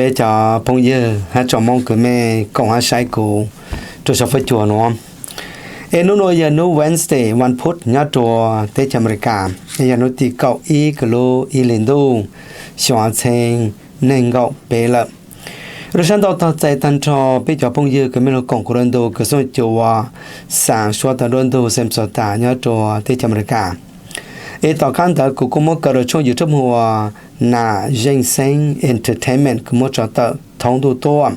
Peb cov phooj ywg hab tsoom Moob kws mej koom hab saib kuv rua sau fuab cua nuav. Es nub nuav yog nub Wednesday, wan phub nyob rua teb chaws Amelikas, yog nub tim kaum ib kws lub ib hli ntuj, xyoo ob txheeb neeg nkaum peb lawm. Rua sab ntau tog txais tag nrho peb cov phooj ywg kws mej lug koom kuv rua ntu kws xooj cua xaav suav tau nruab ntug Samsota nyob rua teb chaws Amelikas. Es tom qaab ntawd kuv kuj muab kaw rua tshooj YouTube hu ua Nam Zeej Xeeb Entertainment kws muab tso tawm thoob ntuj tuaj.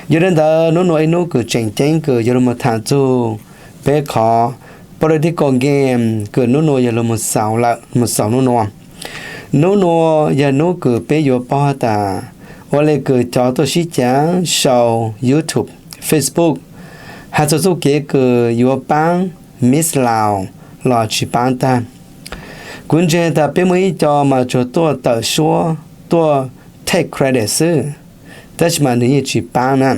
Yog le ntawd nub nuav ib nub kws tseem ceeb kws yuav lug moog thaam txug peb qhov political game kws nub nuav yog lug moog xaus lawm, moog xaus nub nuav. Nub nuav yog nub kws peb yuav paub has tas ua le kws cov tuaj sib caav sau YouTube, Facebook, has txug txuj kev kws yuav paab Miss Laos los tsi paab tag. Kuv ntseeg tas peb muaj ib co mas tsuas tuaj tawm suab, tuaj take credit xwb, tab sis mas nwg yeej tsi paab na.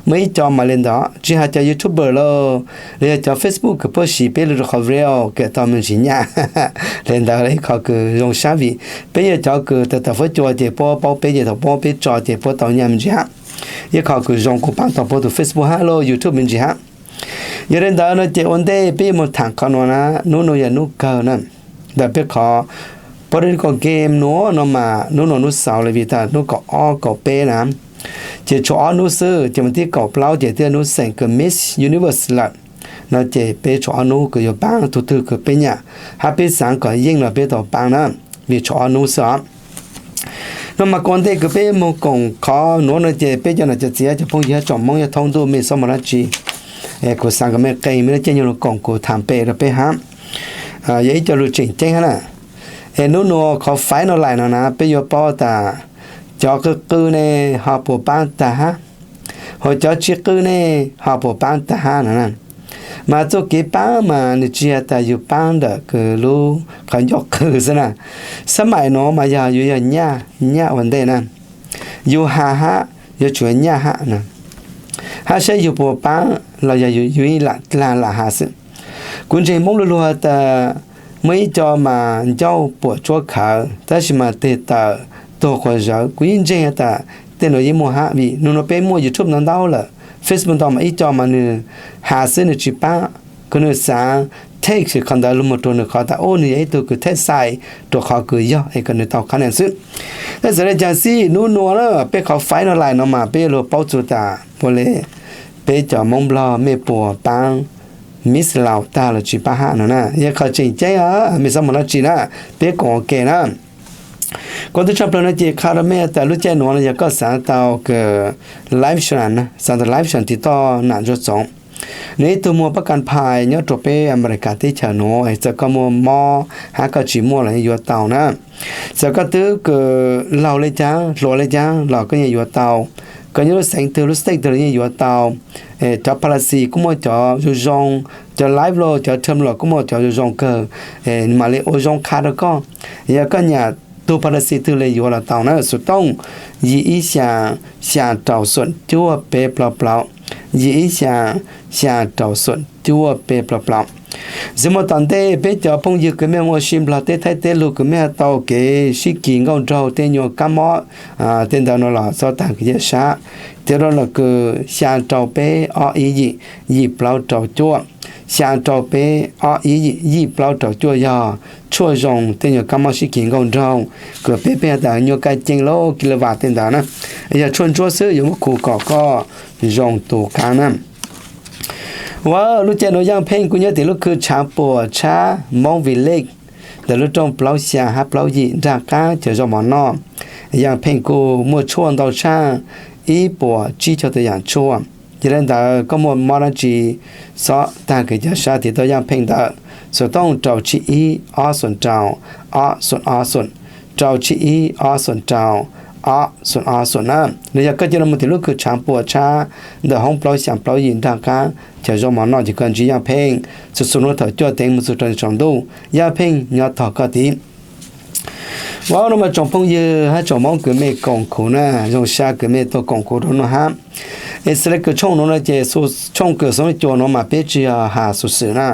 Muaj ib co mas le ntawd, tsi has cov YouTuber los, los yog cov Facebook kws puab siv peb lug rua qhov video kws tau me ntsis nyaj, le ntawd ib qhov kws zoo sab vim peb yog cov kws tawm tawm fuab cua ces puab paub peb ces thaum puab peb tso ces puab tau nyaj me ntsis hab. Ib qhov kws zoo kuj paab tau puab tus Facebook hab lub YouTube me ntsis hab. Yog le ntawd no ces ua ntej peb yuav moog thaam qhov nuav na, nub nuav yog nub kawg na. Ntawm peb qhov political game nuav no mas nub nuav nub xaus le vim tas nub kaum ob kaum peb na, ces tshuav ob nub xwb ces moog tib kaum plaub ces twb nub xeem kws Miss Universe lawm. No ces peb tshuav ob nub kws yuav paab tug twg kws peb nyam, hab peb xaav kom yeej los peb tau paab na, vim tshuav ob nub xwb os. No mas kuv ua ntej kws peb moog koom qhov nuav no ces peb cov nam cov txiv cov phooj ywg tsoom Moob yog thoob ntuj mej xob moog dlaab tsi, kuv xaav kom mej qee mej lub caij nyoog lug koom kuv thaam pem rua peb hab. Yog ib co lug tseem ceeb hab na. Es nub nuav qhov final no na peb yuav paub tas cov qw qw ne ho puas paab tag hab, ho cov tsi qw ne ho puas paab tag hab no na. Mas txuj kev paab mas nwg tsi has tas yug paab ntawm kws lub qhov ncauj qw xwb na. Xab maim nuav mas yog yug yog nyaj, nyaj ua ntej na, yug has hab yuav tsum nyaj hab na, hab saib yug puas paab los yog yug ib lam dlaag lam has xwb. Kuv ntseeg Moob lu lug has tas muaj ib co mas ncauj puam tsuab khawv tab sis mas teg tawm tuag quas zawv. Kuv yeej ntseeg has tas tej nuav yeej muaj hab vim nub nuav peb muaj YouTube ntau ntau lawm, Facebook ntau mas ib co mas nwg has xwb nwg tsi paab, kws nwg xaav take qhov ntawd lug moog rua nwg qhov tas ub nwg yog ib tug kws take side rua qhov kws yog es kom nwg tau qhab nees xwb. Tab sis le caag xwb nub nuav na peb qhov final no mas peb yuav lug paub txug tas ua le peb cov Moob Nplog mej puas paab Miss Laos tag los tsi paab hab no na. Yog qhov tseem ceeb os, mej xob moog dlaab tsi na, peb koom ua ke na. Kuv tub tshaj plawg no ces qha rua mej tas lub caij nuav no yog koj xaav tau kws live stream, xaav tau live stream tim toj nam ntsuag txoov. Nwg ib tug muag pab kas phais nyob rua peb Amelikas teb chaws nuav, txawm koj muaj mob hab koj tsis muaj los yeej yuav tau na. Txawm koj twb kws laug le caag hluas le caag los koj yeej yuav tau. Koj nyob lub xeev twg lub state twg los yeej yuav tau. Cov policy kuj muaj cov zoo zoo, cov life los cov term los kuj muaj cov zoo zoo kawg, mam li ua zoo qha rua koj. Yog koj nyam tug policy twg le yuav los tau na. Xuv tooj yim ib xyaa, xyaa rau xoom cuaj peb plaub plaub, yim ib xyaa, xyaa rau xoom cuaj peb plaub plaub. Txug moog tom ntej peb cov phooj ywg kws mej ua si Nplog teb Thaib teb lug kws mej has tau kev sib kis nkauj nraug tej nyuas kab mob tej ntawd no los xob taag kis sab, tiv rua lawm kws xyaa rau peb ob ib yim, yim plaub rau cuaj, xyaa rau peb ob ib yim, yim plaub rau cuaj yog tshuaj zoo tej nyuas kab mob sib kis nkauj nraug, kws peb peb has tas nyuas kab ceeb lub kis lab vas tej ntawd na. Yog tshuaj ntsuab xwb yuav muab khu kom koj zoo tu kab na. Ua lub caij nuav Yaaj Pheej kuj nyob tim lub khw Tshaav Puam Tshab Moob Village, ntawm lub rooj plaub xyaa hab plaub yim nraag qaab chaw zoo mov noj. Yaaj Pheej kuj muaj tshuaj ntau tshaj ib puas tsib caug tawm yaam tshuaj. Yog le ntawd koj muaj mob dlaab tsi, xob taag kis cov sab tiv tau Yaaj Pheej ntawm xuv tooj rau tsib ib ob xoom rau ob xoom ob xoom, rau tsib ib ob xoom rau ob xoom ob xoom na. Los yog koj ca le moog tim lub khw Tshaav Puam Tshab ntawm hoob plaub xyaa plaub yim nraag qaab chaw zoo mov noj ces koj ntsib Yaaj Pheej. Xuv xuv nuav thaum cuaj teev moog txug rau saum ntuj, Yaaj Pheej nyob tog koj tid. Ua no mas tsoom phooj ywg hab tsoom Moob kws mej koom kuv na, zoo sab kws mej tuaj koom kuv rua nuav hab. Es xws le kws tshooj nuav no ces tshooj kws xoov cua nuav mas peb tsi yog has xuv xwm na.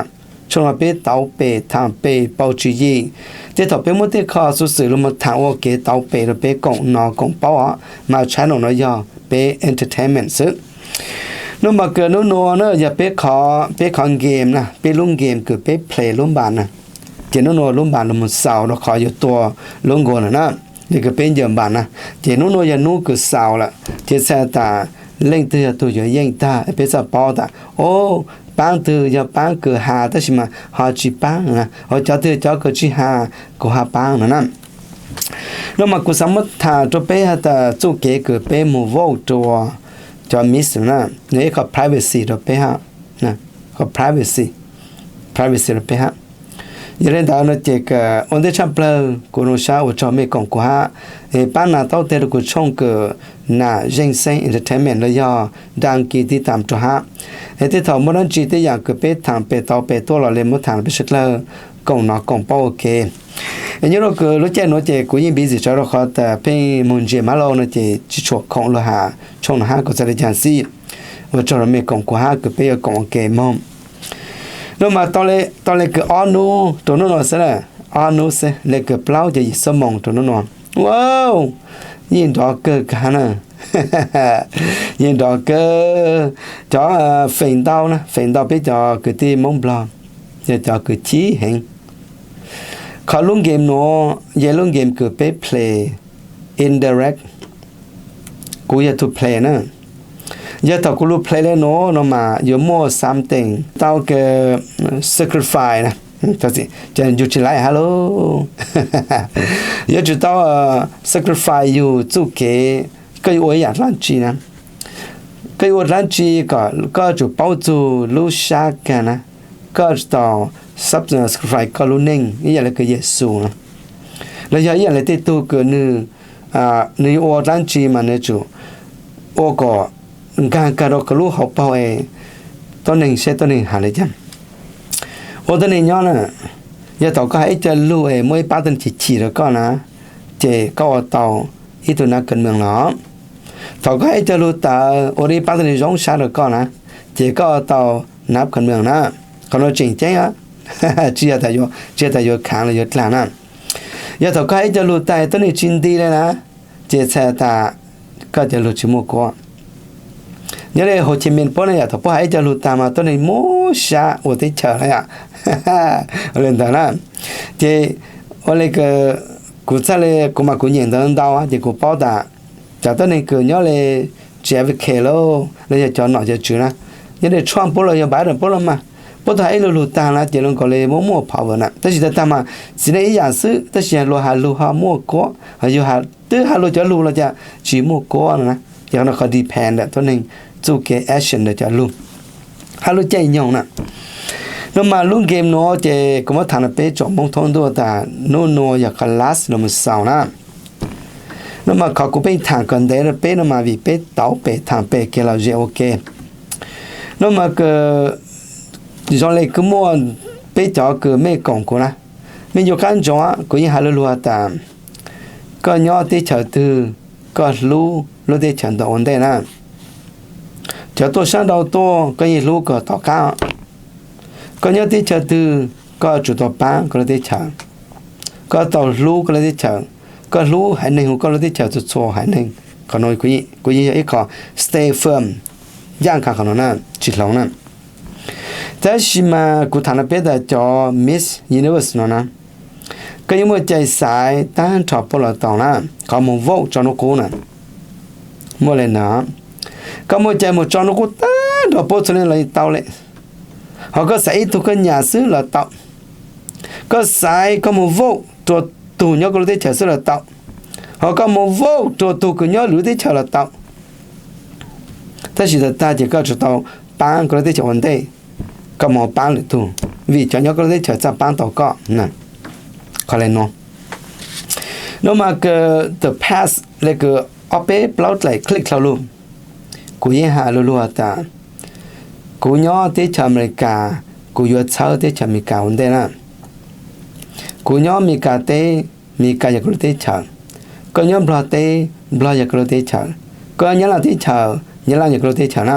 Tshooj no peb tauv pem thaam pem paus tswv yim. Tej thaum peb muab tej qho xuv xwm lug moog thaam ua kev tauv pem rua peb koom nov koom paub os, mas channel no yog peb entertainment xwb. Nub mas kws nub nua na yog peb qhov, peb qhov game na, peb lub game kws peb play lub npaas na. Ces nub nua lub npaas lug moog xaus rua qhov yuav tua lub nkuas lawm na, le kws peb ncaws npaas na. Ces nub nua yog nub kws xaus lawm, ces txhais tas leej twg yog tug yuav yeej tag, peb txhaj paub tas, o, paab twg yog paab kws has tab sis mas ho tsi paab na, ho cov twg cov kws tsi has kuv ho paab no na. Nub mas kuv xaav muab thaam rua peb has tas txuj kev kws peb moog vote rua cov Miss na, yog ib qho privacy rua peb hab, qhov privacy, privacy rua peb hab. Yog le ntawd no ces ua ntej tshaj plawg kuv zoo sab ua tsaug mej koom kuv hab, es paab nas taub teg rua kuv tshooj kws Nas Zeej Xeeb Entertainment los yog dab kis tib tam rua hab. Es tej thaum muaj dlaab tsi tej yaam kws peb thaam pem tau pem tuaj los le muab thaam peb suav dlawg koom nov koom paub ua ke. Es nyob rua kws lub caij nuav ces kuv yeej busy tsawv rua qhov tas pheej moog ntsia mab lauj no ces tsi tshua khoom lug has tshooj no hab kuv txhad le caag xij. Ua tsaug rua mej koom kuv hab kws peb yuav koom ua ke moog. Nub mas tau le kws ob nub rua nub nua xwb na, ob nub xwb le kws plaub caug yim xuab moos rua nub nua. Wow, yeej nrov kawg kag na. Yeej nrov kawg. Cov feem ntau na, feem ntau peb cov kwv tij Moob Nplog yog cov kws chim heev. Qhov lub game nuav yog lub game kws peb play indirect. Kuv yog tug play na. Yog thaum kuv lug play le nuav no mas yuav muaj something tau kws sacrifice na. Yug tsi laim hab lauj. Yuav tsum tau sacrifice yug txuj kev koj yuav ua ib yaam dlaab tsi na. Koj yuav ua dlaab tsi kom koj tsum paub txug lub sab kag na, koj tsum tau sacrifice koj lub neej ib yaam le kws Yexus na. Los yog ib yaam le tej tug kws nwg, nwg yuav ua dlaab tsi mas nwg tsum ua kom nkaag kag rua kws lub hauv paug es tuab neeg seb tuab neeg has le caag. Ua tuab neeg nyob na, yog thaum koj has ib co lug es muaj ib paab tuab neeg chim chim rua koj na, ces koj ua tau ib tug nab kawm meej los. Thaum koj has ib co lug tawv ua rua ib paab tuab neeg zoo sab rua koj na, ces koj ua tau nab kawm meej na. Qhov nuav tseem ceeb, tsi yog tas yuav khaav los yuav dlaag na. Yog thaum koj has ib co lug tag tuab neeg tsi nti le na, ces txhais tas koj cov lug tsi muaj kuab. Nyob le Hồ Chí Minh puab ne yom, thaum puab has ib co lug tag mas tuab neeg muab sab ua teb chaws na yom. Ua le ntawd na, ces ua le kuv txhaj le kuv mas kuv nyeem ntawv ntau ces kuv paub tas cov tuab neeg kws nyob le J F K lauj los yog cov nom cov tswv na, nyob le Trump puab los yog Biden puab los mas, puab tau has ib lo lug tag na ces lug nkaus le muaj muaj power na. Tab sis tag tag mas txiv neej ib yaam xwb, tab sis luag has lug ho muaj kuab, ho yug twb has luag cov lug los cas tsi muaj kuab no na. Ces qhov no qhov depend tuab neeg txuj kev action ntawm cov lug hab lub caij nyoog na. Nub mas lub game nuav ces kuv muab thaam rua peb tsoom Moob thoob ntuj tas nub nua yog qhov last lug moog xaus na. Nub mas qhov kuv pheej thaam kom ntev rua peb nub mas vim peb tauv pem thaam pem kev lom zem ua ke. Nub mas kws zoo le kws muaj peb cov kws mej koom kuv na, mej yuav qab ntsoov kuv yeej has lug lug tas koj nyob teb chaws twg, koj hlub lub teb chaws ntawd ua ntej na. Cov tuaj sab nrau tuaj koj yeej hlub kws tom qab. Koj nyob teb chaws twg, koj tsum tau paab koj lub teb chaws, koj tau hlub koj lub teb chaws, koj hlub haiv neeg hu koj lub teb chaws txhua txhua haiv neeg. Qhov no kuv yeej yog ib qho stay firm, yaaj kag qhov no na, tsi hloov na. Tab sis mas kuv thaam rua peb tas cov Miss Universe no na, koj yeej muaj cai xaiv taag nrho puab los tau na, qhov moog vote tso nub qub na. Muaj le no, koj muaj cai moog tso nub qub taag nrho puab txhua leej los tau le. Ho koj xaiv ib tug koj nyam xwb los tau. Koj xaiv koj moog vote rua tug nyob koj lub teb chaws xwb los tau. Ho koj moog vote rua tug kws nyob lwm lub teb chaws los tau. Tab sis tag tag ces koj tsum tau paab koj lub teb chaws ua ntej, koj moog paab lwm tug, vim cov nyob koj lub teb chaws txhaj paab tau koj. Qhov le nuav, nub mas kws the past le kws ob peb plaub dlaim clip dlhau lug, kuv yeej has lug lug tas kuv nyob teb chaws Amelikas, kuv yuav txhawb teb chaws Amelikas ua ntej na. Kuv nyob Amelikas teb, Amelikas yog kuv lub teb chaws. Koj nyob Nplog teb, Nplog yog kuv lub teb chaws. Koj nyob Nyab Laj teb chaws, Nyab Laj yog kuv lub teb chaws na.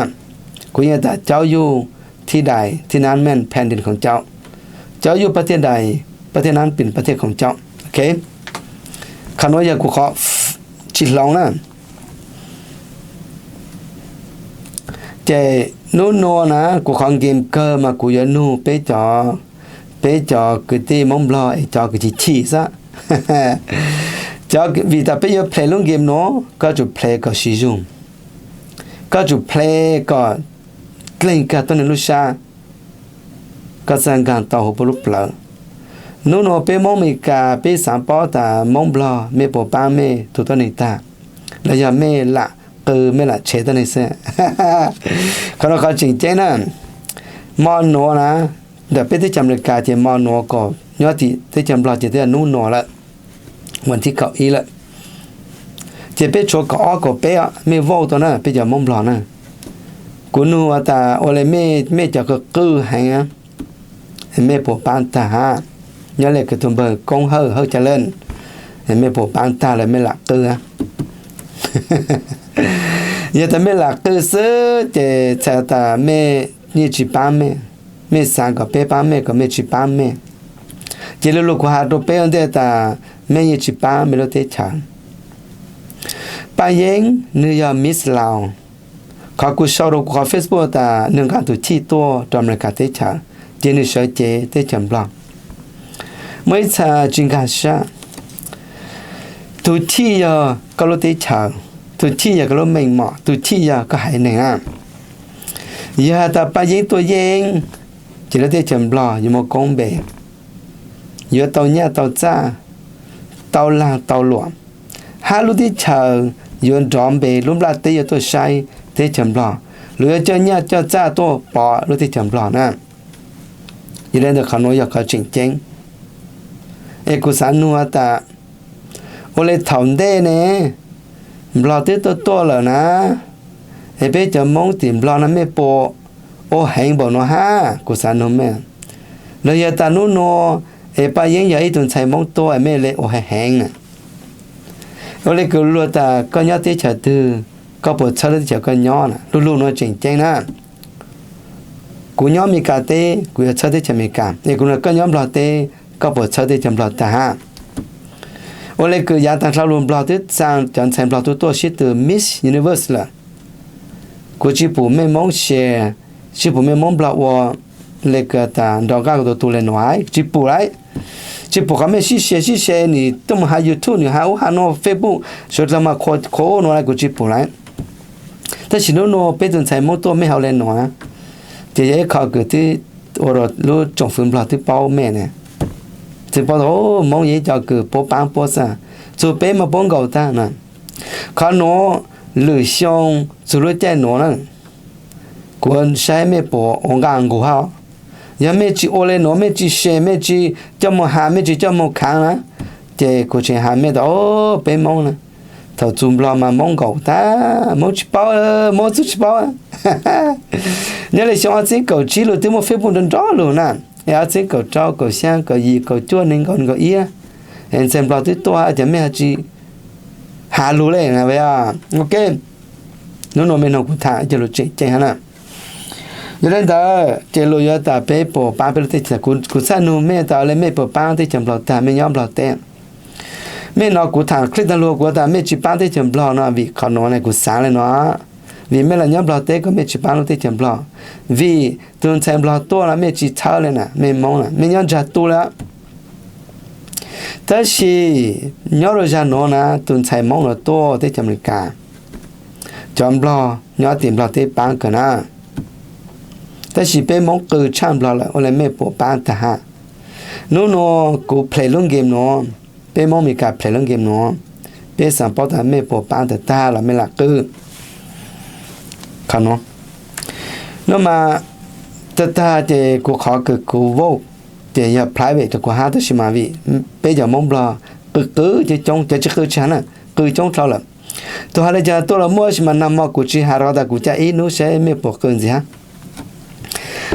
Kuv yeej tas cauv yug thib dais thib nab meej phen din khoov cauv. cov yuj pab thiaj dais, pab thiaj nab pim, pab thiaj khoom caum. Qhov nuav yog kuv qhov tsis hloov na. Ces nub nua na kuv qhov game kawg mas kuv yuav nug peb cov, peb cov kwv tij Moob Nplog es cov kws chim chim xwb. Vim tas peb yuav play lub game nuav, koj tsum play kom siv zug, koj tsum play kom dleeg kag tuab neeg lub sab, koj txhaj nkaag tau huv puab lub plawv. Nub nua peb Moob Amelikas peb xaav paub tas Moob Nplog mej puas paab mej tug tuab neeg tag, los yog mej lam qw mej lam tshev tuab neeg xwb. Qhov nuav qhov tseem ceeb na, mo nuav na, ntawm peb teb chaws Amelikas ces mo nuav kom nyob tim teb chaws Nplog ces twb yog nub nua lawm, vas thib kaum ib lawm. Ces peb tshuav kaum ob kaum peb mej vote tau na peb cov Moob Nplog na. Kuv nug tas ua le mej cov qw qw heev, mej puas paab tag hab? Nyob le kws tug npawg Koob Hawj, Hawj Caj Leej, mej puas paab tag lawm mej lam qw? Yog tas mej lam qw xwb ces txhais tas mej yeej tsis paab mej, mej xaav kom peb paab mej kom mej tsis paab mej. Ces lu lug kuv has rua peb ua ntej tas mej yeej tsis paab mej lub teb chaws. Paj Yeeb nwg yog Miss Laos. Qhov kuv sau rua kuv qhov Facebook tas nwg nqa tug chij tuaj rua Amelikas teb chaws, ces nwg sawv cev teb chaws Nplog. Muaj ib txha tsis nkag sab. Tug chij yog koj lub teb chaws, tug chij yog koj lub meej mom, tug chij yog koj haiv neeg na. Yog has tas Paj Yeeb tuaj yeeb, ces lub teb chaws Nplog yuav muaj koob npe, yuav tau nyaj tau txaj, tau laag tau luam, hab lub teb chaws yuav nrov npe, lub nplaj teb yuav tuaj saib teb chaws Nplog, luag yuav coj nyaj coj txaj tuaj pov lub teb chaws Nplog na. Yog le ntawd qhov nuav yog qhov tseem ceeb. Es kuv xav nug tas ua le thaum ntej ne, Nplog twb tuaj tuaj lawm na, es peb cov Moob tim Nplog no mej puas ua heev npaum nuav hab? Kuv xav nug mej. Los yog tas nub nua es Paj Yeeb yog ib tug ntxhais Moob tuaj es mej le ua heev heev na? Ua le kuv luag tas koj nyob teb chaws twg, koj puas txhawb lub teb chaws koj nyob na? Lu lug nuav tseem ceeb na. Kuv nyob Amelikas teb, kuv yuav txhawb teb chaws Amelikas, es kuv nug koj nyob Nplog teb, koj puas txhawb teb chaws Nplog tag hab? Ua le kws yav taag dlhau lug Nplog twb txaa cov ntxhais Nplog tuaj tuaj sib tw Miss Universe lawm. Kuv tsis pum mej Moob share, tsis pum mej Moob Nplog ua le kws tas nrov nqaj kuv tus tu le nuav, tsis pum lawm. Tsis pum qhov mej sib share sib share, nws tuaj mus has YouTube, nws has ub has nuav Facebook, suav dlawg mas qhuav ub nuav lawm, kuv tsis pum lawm. Tab sis nub nua peb tug ntxhais Moob tuaj mej hau le nuav, ces yog ib qho kws twb ua rua lub tsoom fwv Nplog twb paub mej ne, twb paub tas Moob yog ib co kws puab paab puab xwb, txug peb mas puab nkaum tag na. Qhov nuav lwm xyoo txug lub caij nuav na, kuv saib mej puas ua nqaj nqug hab. Yog mej tsis ua le nuav, mej tsis share, mej tsis coj moog has, mej tsis coj moog khaav na, ces kuv tseem has mej tas peb Moob na, thaum txug Nplog mas Moob nkaum tag, Moob tsis paub, Moob txhaj tsis paub. Nyob le xyoo ob txheeb kaum tsib lug twb muaj Facebook nrov nrov lug na, es ob txheeb kaum rau, kaum xyaa, kaum yim, kaum cuaj, neeg nkaum, neeg nkaum ib, es ntxhais Nplog twb tuaj, cas mej ho tsis has lug le na? Ok, nub nua mej nug kuv tham coj lug tseem ceeb hab na. Yog le ntawd ces lug yuav tas peb puas paab peb lub teb chaws, kuv txhaj nug mej tas le mej puas paab teb chaws Nplog tag, mej nyob Nplog teb. Mej nov kuv tham clip tag lug kuv tas mej tsis paab teb chaws Nplog no, vim qhov nuav ne kuv xaav le nuav, vim mej los nyob Nplog teb kom mej tsis paab lub teb chaws Nplog, vim tug ntxhais Nplog tuaj no mej tsis txhawb le na, mej Moob na mej nyob ntsag tu le. Tab sis nyob rua zag nuav na tus ntxhais Moob nuav tuaj teb chaws Amelikas, cov Nplog nyob tim Nplog teb paab kawg na. Tab sis peb Moob qw tshaj Nplog lawm, ua le mej puas paab tag hab? Nub nua kuv play lub game nuav, peb Moob Amelikas play lub game nuav, peb xaav paub tas mej puas paab tag tag los mej lam qw. Qhov nuav, nuav mas tag tag ces kuv qhov kws kuv vote ces yog private rua kuv hab, tab sis mas vim peb cov Moob Nplog qw qw coob coob, cov tsis qw tsis has na, qw coob dlhau lawm. Tus has le caag tuaj los muaj, tab sis mas nag hmo kuv tsis has rau tas kuv ca ib hnub saib mej puas qw ntxiv hab.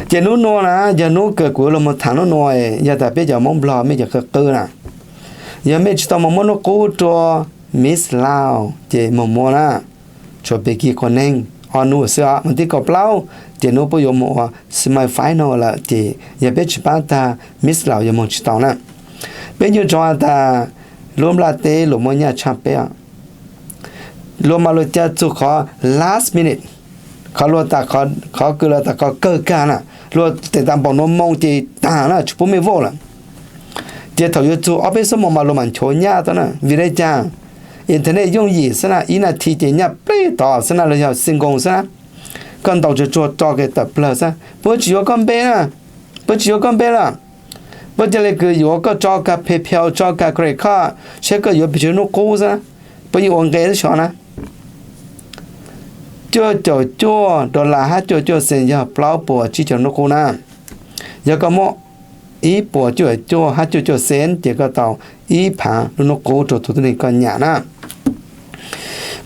Ces nub nua na yog nub kws kuv yuav lug moog tham nub nua, yog tas peb cov Moob Nplog mej cov qw qw na, yog mej tsis tau moog muab nub qub rua Miss Laos ces moog muab na, tshuav peg kig quas neeg ob nub xwb os, vas thib kaum plaub ces hnub puab yuav moog ua semifinal lawm ces yog peb tsi paab tag, miss Laus yuav moog tsi tau na. Peb nyuj tso has tas lub nplaj teb luas muaj nyaj tshaj peb os. Luas mas luas ca txug qhov last minute, qhov luas tas, qhov kws luas tas qhov kawg kag na, luas teem tas npaum nuav moo ces taag na, tsi pub mej vote lawm. Ces thaum yuav txug ob peb xuab moos mas luas mam nchuav nyaj tau na. Vim le caag? Internet yooj yim xwb na, ib nas this ces nyaj plib tod xwb na, los yog single xwb na. Koj ntaus tsuag tsuag tso ke tawm plawg xwb. Puab tsi yuav koj npe na, puab tsi yuav koj npe lawm. Puab ca le kws yuav koj tso kag PayPal, tso kag credit card, saib koj yuav pes tsawg nub qub xwb, puab yeej ua nqe xwb xyov na. Cuaj caum cuaj dollar hab cuaj caum cuaj cent yog plaub puas tsib caug nub qub na. Yog koj muab ib puas cuaj caum cuaj hab cuaj caum cuaj cent ces koj tau ib phaav lub nub qub rua tug tuab neeg koj nyam na.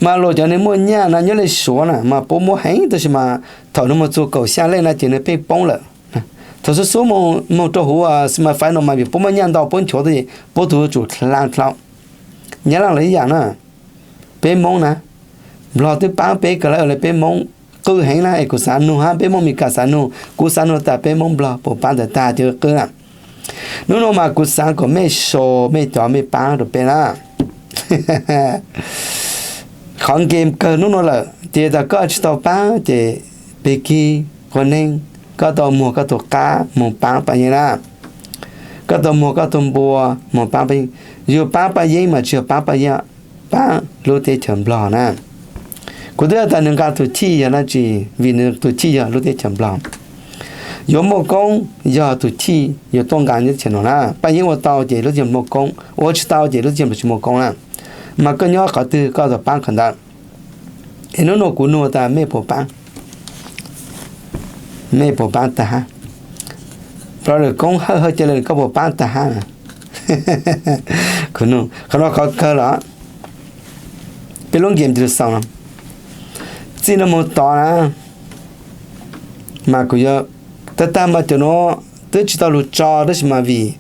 Mas luas cov neeg muaj nyaj na nyob le Suav na mas puab muab heev, tab sis mas thaum nwg moog txug kaum xya leej na ces nwg pheej poob lawm. Thaum xub xub moog rua huv semifinal mas vim puab muaj nyaj ntau puab nchuav tau ces puab tug yuav tsum dlaa dlhau. Nyab Laaj los ib yam na, peb Moob na, Nplog twb paab peb kawg lawm le, peb Moob qw heev na. Es kuv xaav nug hab peb Moob Amelikas xaav nug, kuv xaav nug tas peb Moob Nplog puas paab tawm tag ces qw na. Hnub nuav mas kuv xaav kom mej sau mej cov mej paab rua peb na. Qhov nkees kawg hnub nuav lawm ces tas koj tsi tau paab ces pig kig quas neeg, koj tau muag koj tug qab moog paab Paj Yeeb na. Koj tau muag koj tug npua moog paab Paj Yeeb. Yug paab Paj Yeeb mas tsi yog paab Paj Yeeb, paab lub teb chaws Nplog na. Kuv twb has tas nwg nqa tug chij yog dlaab tsi? Vim nwg tug chij yog lub teb chaws Nplog. Yuav muaj koob yog tug chij yuav tuaj nqa nyob teb chaws nuav na. Paj Yeeb ua tau ces lub teb chaws muaj koob, ua tsi tau ces lub teb chaws tsi muaj koob na. Mas koj nyob qhov twg koj tau paab qhov ntawd. Es hnub nuav kuv nug tas mej puas paab, mej puas paab tag hab? Brother Koob Hawj, Hawj Ca Le, koj puas paab tag hab? Qhov nuav qhov kawg los, peb lub game tis lug xaus no, txij no moog tod na, mas kuv yuav, tag tag mas cov nuav twb tsi tau lug tso tab sis mas vim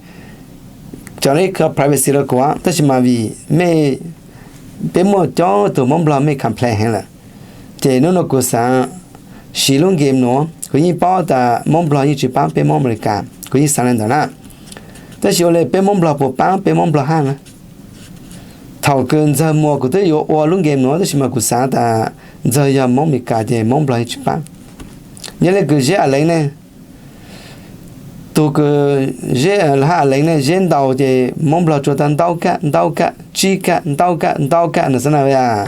cov nuav ib qho privacy rua kuv, tab sis mas vim mej, peb muaj coob tug Moob Nplog mej complain heev lawm, ces hnub nuav kuv xaav siv lub game nuav. Kuv yeej paub tas Moob Nplog yeej tsi paab peb Moob Amelikas, kuv yeej xaav le ntawd na. Tab sis ua le peb Moob Nplog puas paab peb Moob Nplog hab na? Thaum kws Ntxawg Muas kuv twb yuav ua lub game nuav tab sis mas kuv xaav tas Ntxawg yog Moob Amelikas ces Moob Nplog yeej tsi paab. Nyob le kws Zeb As Leev ne, tug kws Zeb, hab As Leev ne, Zeb ntaus ces Moob Nplog tsuas tau ntaub kaj ntaub kaj tsib kaj ntaub kaj ntaub kaj no xwb na.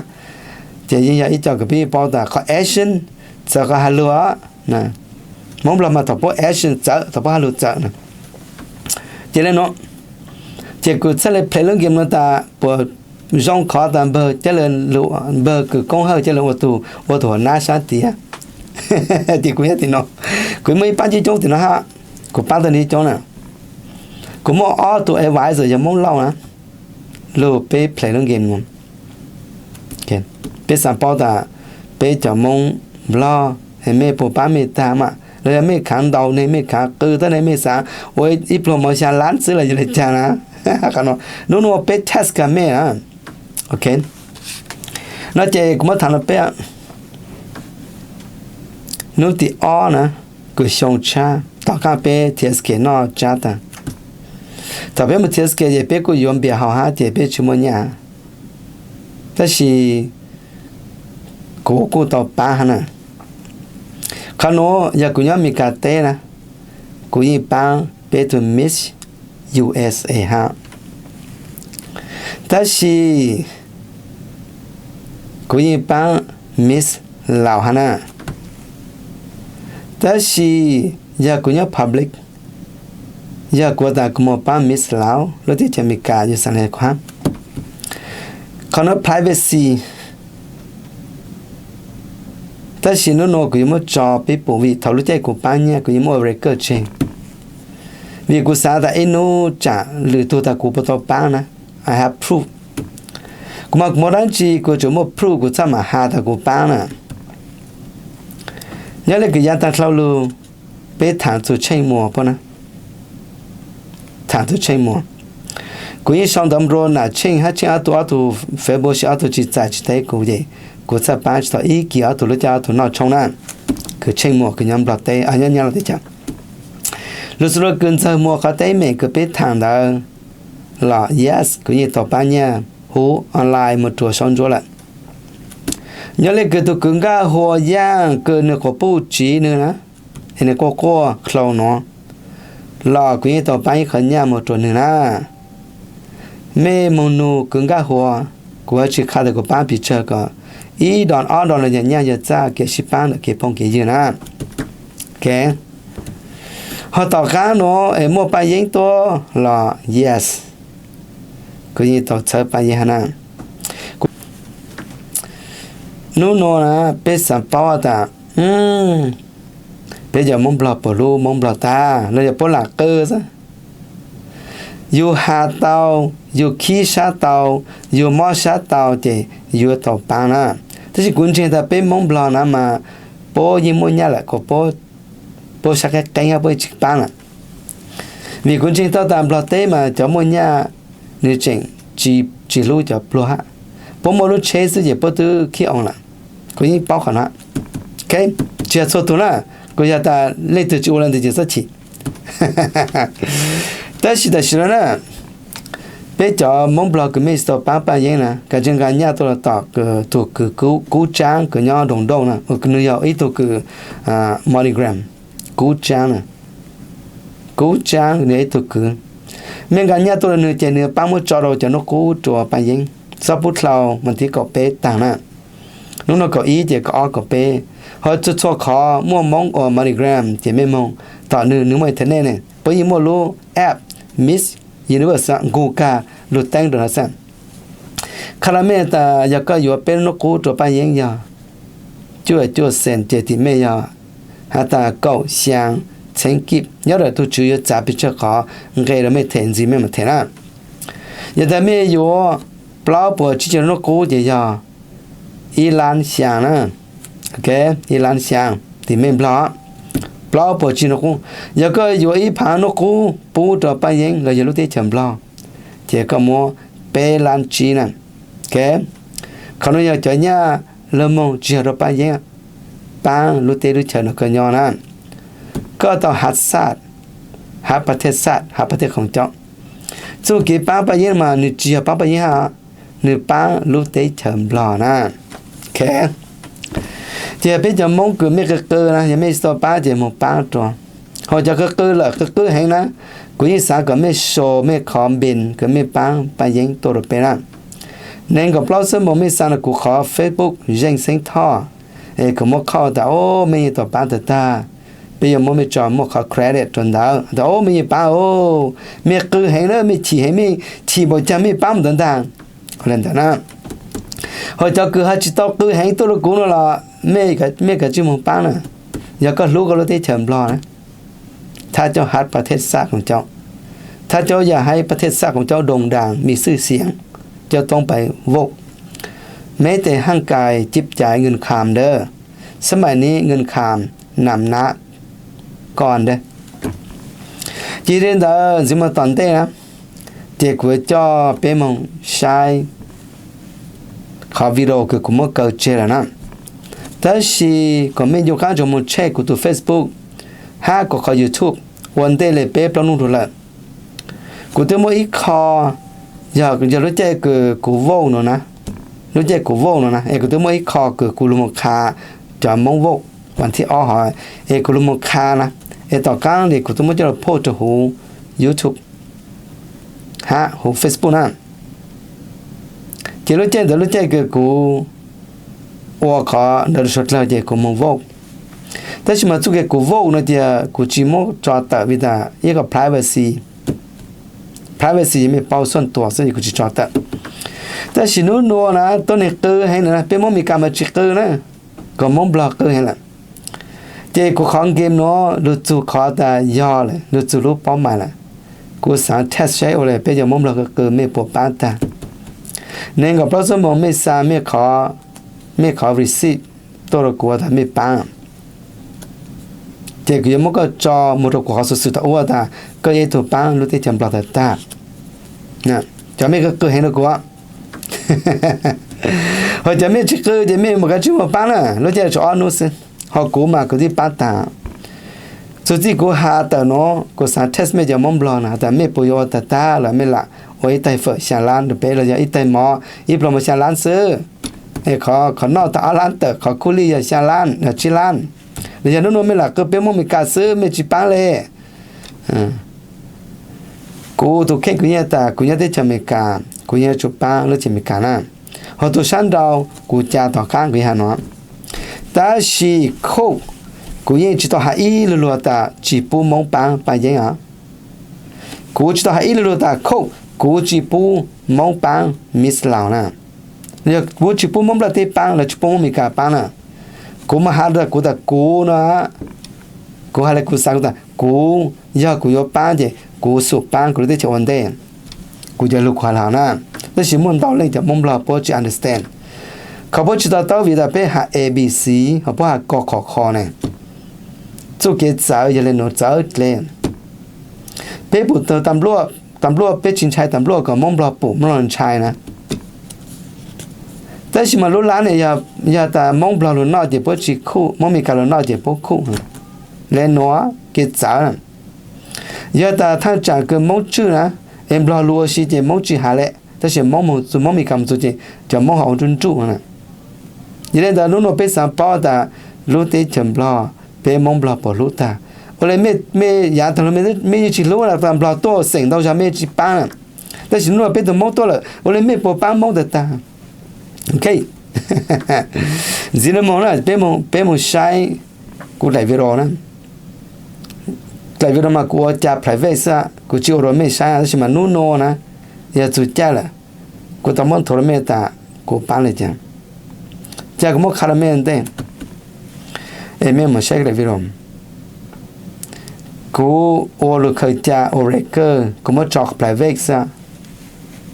Ces yeej yog ib co kws peb yeej paub tas qhov action txawv qhov has lug. Moob Nplog mas thaum puab action txawv, thaum puab has lug txawv na. Ces le nuav, ces kuv txhaj le play lub game nuav tas puas zoo khov tas npawg Ca Le, npawg kws Koob Hawj Ca Le ua tug, ua tug huv nab sab tid. Ces kuv nyob tim no, kuv muaj ib paab coob coob tim no hab, kuv paab tau nwg coob na. Kuv muaj ob tug advisor yog Moob Lauj na, lug peb play lub game nuav. Peb xaav paub tas peb cov Moob Nplog es mej puas paab mej tag mas, los yog mej khaav ntaus neeg, mej khaav qw tuab neeg, mej xaav ua ib pluag mov xya lab xwb los yog le caag na. Hnub nuav peb test kag mej na. Ok, no ces kuv muab thaam rua peb, hnub tim ob na, kws xyoo tshab tom qaab peb T S K noj tsab tag. Thaum peb mus T S K ces peb kuj yuav npias haus hab ces peb tsi muaj nyaj, tab sis kuv kuj tau paab hab na. Qhov nuav yog kuv nyob Amelikas teb na, kuv yeej paab peb tug Miss U S A hab, tab sis kuv yeej paab Miss Laus hab na. Tab sis yog kuv nyob public, yog kuv tas kuv moog paab Miss Laus lub teb chaws Amelikas yuav xaav le kuv hab. Qhov nuav privacy. Tab sis nub nua kuv yuav muab tso peb pum vim thaum lub caij kuv paab nyaj kuv yeej muab record tseg, vim kuv xaav tas ib nub tsaam lwm tug tas kuv puas tau paab na. I have proof. Kuv mas kuv muaj dlaab tsi kuv tsuas muaj proof kuv txhaj mam has tas kuv paab na. Nyob le kws yav taag dlhau lug, peb thaam txug Tsheej Muas puab na, thaam txug Tsheej Muas. Kuv yeej sau ntawv nrua nam Tsheej hab Tsheej ob tug, ob tug Facebook sib ob tug tsis txais tsis teb kuv ces Kuv txhaj paab tsi tau ib kis ob tug lub caij ob tug noj tshoob na, kws Tsheej Muas kws nyob Nplog teb, nyob Nyab Laj teb chaws. Lug xuv lug kws Ntxawg Muas qhov teeb meem kws peb thaam ntawd los yes, kuv yeej tau paab nyaj huv online moog rua Saub Ntsuab lawm. Nyob le kws tug kwv Nkaj Hua Yaaj kws nwg quas puj tsiv nwg na, es nwg quaj quaj dlhau nuav los kuv yeej tau paab ib qho nyaj moog rua nwg na. Mej moog nug kwv Nkaj Hua, kuv haj tsi qha tas kuv paab pes tsawg kom ib dollar ob dollar los yog nyaj yog txaj kev sib paab ntawm kev phooj kev ywg na. Ho tom qaab nuav es muaj Paj Yeeb tuaj los yes, kuv yeej tau txhawb Paj Yeeb hab na. Nub nuav na, peb xaav paub tas peb cov Moob Nplog puas hlub Moob Nplog tag los yog puab lam qw xwb. Yug has tau, yug khib sab tau, yug mob sab tau ces yuav tau paab na. Tab sis kuv ntseeg tas peb Moob Nplog na mas puab yeej muaj nyaj lawm kuas puab sab qeeb qeeb hab puab yeej tsi paab lawm. Vim kuv ntseeg tau tas Nplog teb mas cov muaj nyaj nwg tseem tsi hlub cov pluag hab. Puab muaj lub tsheb xwb ces puab twb khib oo lawm. Kuv yeej paub qhov nuav. Tsi yog txhua tug na, kuv yog tas leej twg tsi ua le ntawd ces txhob chim. Tab sis tam sim no na, peb cov Moob Nplog kws mej tsi tau paab Paj Yeeb na, kav tsij nqa nyaj tuaj los tom tug kws Kub Tsaab kws nyob Doos Dauj na, nwg yog ib tug kws MoneyGram, Kub Tsaab na, Kub Tsaab nwg ib tug kws. Mej nqa nyaj tuaj rua nwg ces nwg paab muab tso rau cov nub qub rua Paj Yeeb, xob pub dlhau mas thib kaum peb taag na. Nub nuav kaum ib ces kaum ob kaum peb. Ho txhua txhua qhov muaj Moob ua MoneyGram ces mej moog tom nwg, nwg muaj internet ne, puab yeej muaj lub app Miss Universe nqug kag lug teeb rua nuav xwb. Qha rua mej tas yog koj yuav peb lub nub qub rua Paj Yeeb yog cuaj cuaj xees ces tim mej yog has tas kaum xyaa txheeb kib, nyob rua tug tswv yuav txav pes tsawg qhov nqe rua mej them ntxiv mej mam them na. Yog tas mej yuav plaub puas tsib caug nub qub ces yog ib lab xyaa na. Ib lab xyaa tim mej Nplog, plaub puas tsib nub qub. Yog koj yuav ib phaav nub qub pub rua Paj Yeeb los yog lub teb chaws Nplog ces koj muab peb lab tsib na. Qhov nuav yog cov nyaj lug moog tsi yog rua Paj Yeeb, paab lub teb lub chaws nuav koj nyob na. Koj tau hav xaj, hav pas thej xaj, hav pas thej khoom caub. Txuj kev paab Paj Yeeb mas nwg tsi yog paab Paj Yeeb hab, nwg paab lub teb chaws Nplog na. Ces yog peb cov Moob kws mej qw qw na, yog mej tsi tau paab ces moog paab rua. Ho cov qw qw lawm qw qw heev na, kuv yeej xaav kom mej sau mej qhov npe kws mej paab Paj Yeeb tuaj rua peb na. Neeg nkaum plaub xuab moos mej xa rua kuv qhov Facebook Zeej Xeeb Thoj, es kuv muab khauj tas o mej yeej tau paab tag tag, peb yuav muab mej tso muaj qhov credit rua ntawd tas o mej yeej paab o. Mej qw heev na, mej chim heev, mej chim npaum caag mej paab mus ntawd ntag. Ntawd na, ho cov kws ho tsi tau qw heev tuaj rua kuv nuav los mej kav tsij moog paab na. Yog koj hlub koj lub teb chaws Nplog na, thab cov hav pas thej xaj khoom caub, thab cov yam hab pas thej xaj khoom caub doos daas mej xwj xiam, cov toob pais vauj, meb tes haj kais cib cais ngwj kham dawb, xab maim nib ngwj kham nam nab koj dawb. Ces li ntawd ntxiv mus tom ntej na, ces kuv coj peb moog saib qhov video kws kuv muab kaw tseg lawm na. Tab sis kom mej ncu qaab ntsoov moog check kuv tug Facebook hab kuv qhov YouTube ua ntej le peb plaub nub rua lawm. Kuv twb muaj ib qho, yog, yog lub caij kws kuv vauj nuav na, lub caij kuv vauj nuav na es kuv twb muaj ib qho kws kuv lug moog qha cov Moob vauj vas thib ob hov, es kuv lug moog qha na, es tom qaab le kuv twb muab coj lug post rua huv YouTube hab huv Facebook na. Ces lub caij ntawd lub caij kws kuv ua qhov ntawd rua suav dlawg ces kuv moog vauj. Tab sis mas txuj kev kuv vauj nuav ces kuv tsi muab tso tawm vim tas ib qho privacy, privacy mej paub xuaj tuas xwb es kuv tsi tso tawm. Tab sis nub nuav na tuab neeg qw heev na, peb Moob Mes Kas mas tsi qw na, kom Moob Nplog qw heev lawm. Ces kuv qhov game nuav lug txug qhov tas yog lawm, lug txug lub paub mais lawm. Kuv xaav test saib ua le peb cov Moob Nplog qw qw mej puas paab tag. Neeg nkaum plaub xuab moos mej xa mej qhov receipt tuaj rua kuv tas mej paab, ces kuv yuav muab koj tso moog rua kuv qhov xuv xwm thaum ub tas koj yog ib tug paab lub teb chaws Nplog tag tag. Cov mej qw qw heev rua kuv Ho cov mej tsis qw ces mej mus kav tsij mus paab na, lub caij tsuas ob nub xwb. Ho kuv mas kuv twb paab taag. Txug txij kuv has tawm nuav kuv xaav test mej cov Moob Nplog na, has tas mej puas yuav ua tag tag los mej lam ua ib taig fawm xyaa lab rua peb los yog ib taig mov ib pluag mov xyaa lab xwb. Es qhov, qhov noj tas ob lab tawm qhov khuj lij yog xyaa lab los tsib lab, los yog nub nua mej lam qw peb Moob Amelikas xwb mej tsis paab le. Kuv tus kheej kuv yeej tas kuv nyob teb chaws Amelikas kuv yeej yuav tsum paab lub teb chaws Amelikas na. Ho tus sab nrau kuv ca tom qaab kuv yeej has nuav. Tab sis khuj, kuv yeej tsis tau has ib lu lug tas tsis pub Moob paab Paj Yeeb os. Kuv tsis tau has ib lu lug tas khuj, kuv tsis pub Moob paab Miss Laus na. Yog kuv tsis pub Moob Nplog teb paab los tsis pub Moob Amelikas paab na. Kuv mas has tas kuv tas kuv no, kuv has le kuv xaav kuv tas kuv, yog kuv yuav paab ces kuv xum paab kuv lub teb chaws ua ntej. Kuv cov lug kuv has le hov na, tab sis muaj ntau leej cov Moob Nplog puab tsis understand. Qhov puab tsis to taub vim tas peb has A B C, ho puab has ko kho kho ne. Txuj kev txawv yog le nuav txawv dleb. Peb pum tawg tas npluaj, tas npluaj peb tsis ntshai tas npluaj kom Moob Nplog pum Moob Nplog ntshai na. Tab sis mas lub lab ne, yog tas Moob Nplog lug noj ces puab tsis khuj, Moob Amelikas lug noj ces puab khuj. Le nuav kev txawv. Yog tas thaaj tsaam kws Moob tswj na, es Nplog lug ua si ces Moob tsis has le, tab sis Moob mus txug, Moob Amelikas mus txug ces cov Moob ho ua nruj nruj na. Yog le ntawd nub nua peb xaav paub tas lub teb chaws Nplog peb Moob Nplog puas hlub tag. Ua le mej, mej yaav taag lug mej yeej tsis hlub tas Nplog tuaj xeem ntau zag mej tsis paab na. Tab sis nub nua peb tug Moob tuaj lawm ua le mej puas paab Moob tag tag. Ok, ntxiv no moog na, peb moog saib kuv daim video na. Daim video mas kuv ua ca private xwb, kuv tsis ua rua mej saib, tab sis mas nub nua na, yog txug caij lawm, kuv tau muab nthuav rua mej tas kuv paab le caag. Ca kuv muab qha rua mej ntej, es mej mus saib daim video. Kuv ua lug khaws ca ua record, kuv muab tso private xwb,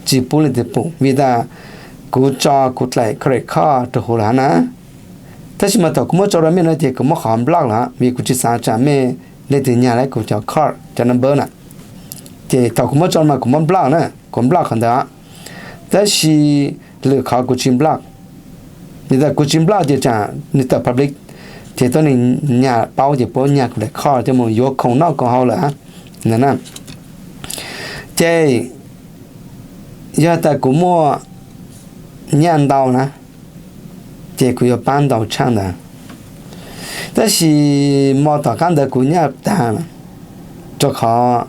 tsis pub leej twg pum vim tas kuv tso kuv daim credit card rua huv lawm hab na. Tab sis mas thaum kuv muab tso rua mej no ces kuv muab qhov block lawm vim kuv tsis xaav tsam mej leej twg nyag lawm kuv cov card cov number na. Ces thaum kuv muab tso mas kuv muab block na, kuv block qhov ntawd. Tab sis lwm qhov kuv tsis block. Vim tas kuv tsis block ces tsam nwg tawm public ces tuab neeg nyag paub ces puab nyag kuv daim card coj mus yuav khoom noj khoom haus lawm na. Ces yog tas kuv muaj nyaj ntau na, ces kuv yuav paab ntau tshaj ntawd. Tab sis mo tom qab ntawd kuv nyaj taag, rua qhov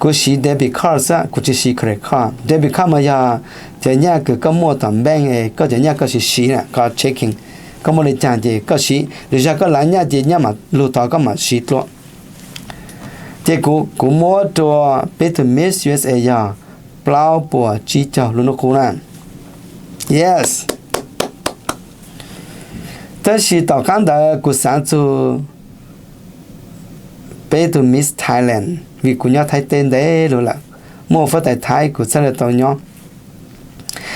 kuv siv debit card xwb, kuv tsis siv credit card. Debit card mas yog cov nyaj kws koj muaj tom bank es koj cov nyaj koj siv siv na, koj checking, koj muaj le caag ces koj siv, lwm zag koj lav nyaj ces nyaj mam lug tod koj mam siv dlua. Ces kuv muab rua peb tug Miss U S A yog plaub puas tsib caug lub hnub qub na. Yes. Tab sis tom qab ntawd kuv xaav txug peb tug Miss Thailand vim kuv nyob Thaib teb ntev lug lawm, muaj huab tais Thaib kuv txhaj le tau nyob.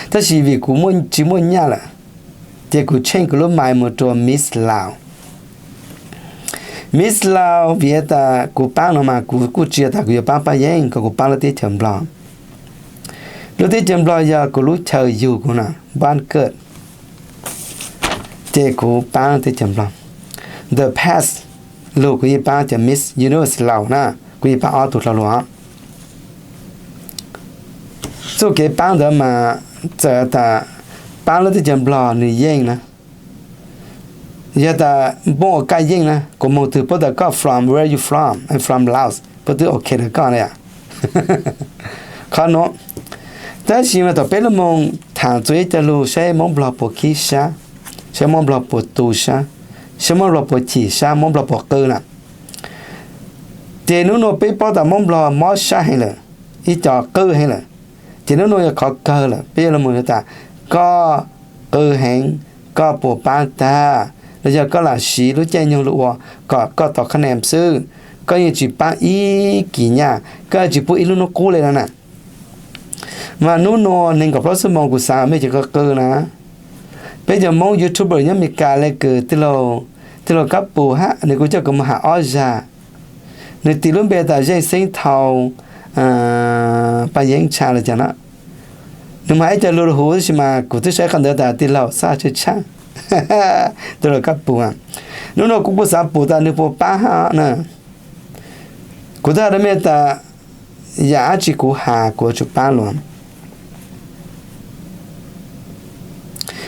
Tab sis vim kuv tsis muaj nyaj lawm, ces kuv tsheej kuv lub mais mus rua Miss Laos. Miss Laos vim tas kuv paab no mas kuv kuj tsis yog tas kuv yuav paab Paj Yeeb, kom kuv paab lub teb chaws Nplog. Lub teb chaws Nplog yog kuv lub chaw yug kuv na, npab kawm. Ces kuv paab teb chaws Nplog. The past, lug kuv yeej paab cov Miss Universe Laos na, kuv yeej paab ob tug dlhau lug. Txuj kev paab ntawd mas txawm tas paab lub teb chaws Nplog nwg yeej na. Yog tas npoj ua kaj yeej na, kuv moog twg puab tas koj from, where you from? I'm from Laos, puab twb ok rua koj le. Qhov nuav, tab sis mas thaum peb lub moog thaam txug ib co lug saib Moob Nplog puas khib sab, saib Moob Nplog puas tu sab, saib Moob Nplog puas chim sab, Moob Nplog puas qw na. Ces nub nua peb paub tas Moob Nplog mob sab heev lawm, ib co qw heev lawm. Ces nub nua yog qhov kawg lawm peb yuav lug moog tas koj qw heev, koj puas paab tag, los yog koj lam siv lub caij nyoog lug ua kom koj tau qhab nees xwb, koj yeej tsis paab ib kis nyaj, koj tsis pub ib lub hnub qub le no na. Mas nub nua neeg kaum plaub xuab moos kuv xaav mej cov qw qw na. Peb cov Moob YouTuber nyob Amelikas le kws tij laug Kab Pus hab, nws kuj coj kuv moog has ob zag. Nws tis lub npe tas Zeej Xeeb Thau, Paj Yeeb Tsha los cas na. Nws mas ib co lus rau huv tab sis mas kuv twb saib qhov ntawd tas tij laug xab tshaj tshaj. Tij laug Kab Pus, hnub no kuv kuj xav pum tas nws puas pab hab na. Kuv twb hais rau mej tas yam dab tsi kuv has kuv yuav tsum pab los.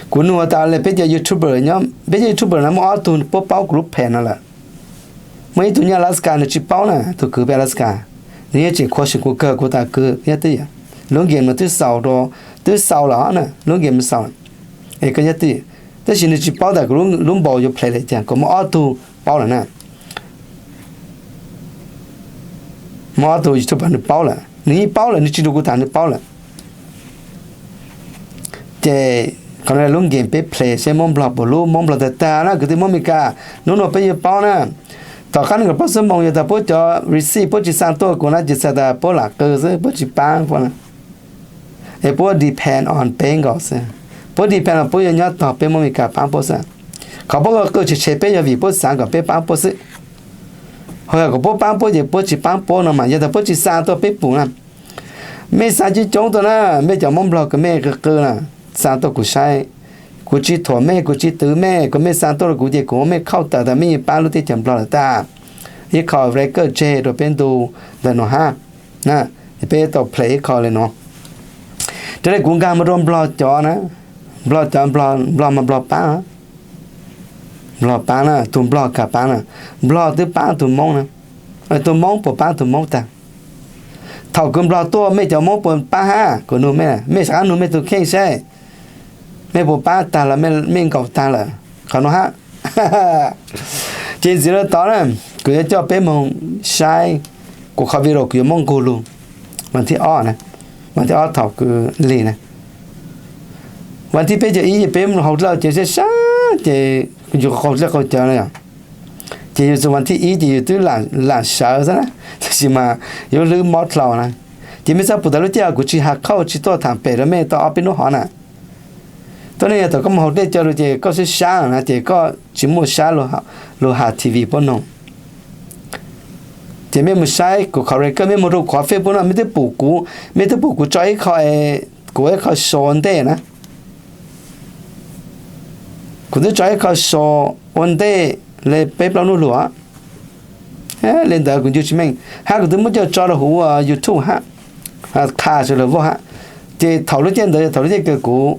Kuv nug tas le peb cov YouTuber nyob, peb cov YouTuber no muaj ob tug puab paub kuv lub phem no lawm. Muaj ib tug nyob Alaska nws tsis paub na, tus kwv peb Alaska, nws yeej tseem qhuas sim kuv kawg kuv tas kwv nyob twj ywm, lub game no twb xaus rau, twb xaus lawm na, lub game xaus lawm, es koj nyob twj ywm. Tab sis nws tsis paub tas kuv lub npaum yuav play li cas, kuv muaj ob tug paub lawm na. Muaj ob tug YouTuber nws paub lawm, nws yeej paub lawm, nws tsis nrug kuv tham nws paub lawm. Ces qhov no lub game peb play seb Moob Nplog puas lub, Moob Nplog tag tag na kwv tij Moob Meskas, hnub no peb yuav paub na. Tom qab nees nkaum plaub xuab moos yog tas puab cov receipt puab tsis xa tuaj kuv na ces txhais tas puab lam qw xwb, puab tsis pab puab na. Es puab depend on peb nkaus xwb, puab depend on puab yuav nyob tog peb Moob Meskas pab puab xwb. Qhov puab qw tshev tshev peb yog vim puab xav kom peb pab puab xwb. Ho yog kom puab pab puab ces puab tsis pab puab no mas yog tas puab tsis xa tuaj peb pum na. Mej xa coob coob tuaj na, mej cov Moob Nplog kws mej qw qw na, xa tuaj kuv saib. Kuv tsis thuam mej, kuv tsis twv mej, kuv mej xa tuaj rau kuv ces kuv muab mej khauj tawm tas mej yeej pab lub teb chaws Nplog lawm tag. Ib qho record tseg rau peb ntu ntawm no hab, peb tau play ib qho le no. Raws li kuv nkag mus rau Nplog cov na, Nplog cov, Nplog mas Nplog pab, Nplog pab na, tus Nplog kam pab na, Nplog twb pab tus Moob na, tus Moob puas pab tus Moob tag. Thaum kws Nplog tuaj mej cov Moob puas pab hab, kuv nug mej, mej rov qab nug mej tus kheej saib, mej puas pab tag los mej nkaum tag lawm qhov no hab. Ces ntxiv rau tod na, kuv yuav coj peb moog saib kuv qhov video kuv yuav muab nqug lug vas thib ob na, vas thib ob thaum kws lig na. Vas thib peb caug ib ces peb mus haus dlej ces sab sab ces yus qaug dlej qaug cawv na yom. Ces yus txug vas thib ib ces yus twb lam sawv xwb na, tab sis mas yuav hlwb mob dlhau na. Ces mej txhob pum tas lub caij kuv tsis has khauj tsis tuaj tham pem rau mej tau ob peb hnub hov na. Tuab neeg yog thaum koj mus haus dlej cawv lug ces koj sab sab na ces koj tsis muaj sab lug has T V puab noog. Ces mej mus saib kuv qhov record, mej mus rau qhov Facebook no mej twb pum kuv, mej twb pum kuv tso ib qho, kuv ib qho show ua ntej na. Kuv twb tso ib qho show ua ntej le peb plaub hnub lug. Le ntawd kuv ncu tsis meej hab kuv twb muab coj tso rau huv YouTube hab, qha sawv daws vauj hab. Ces thaum lub caij ntawd yog thaum lub caij kws kuv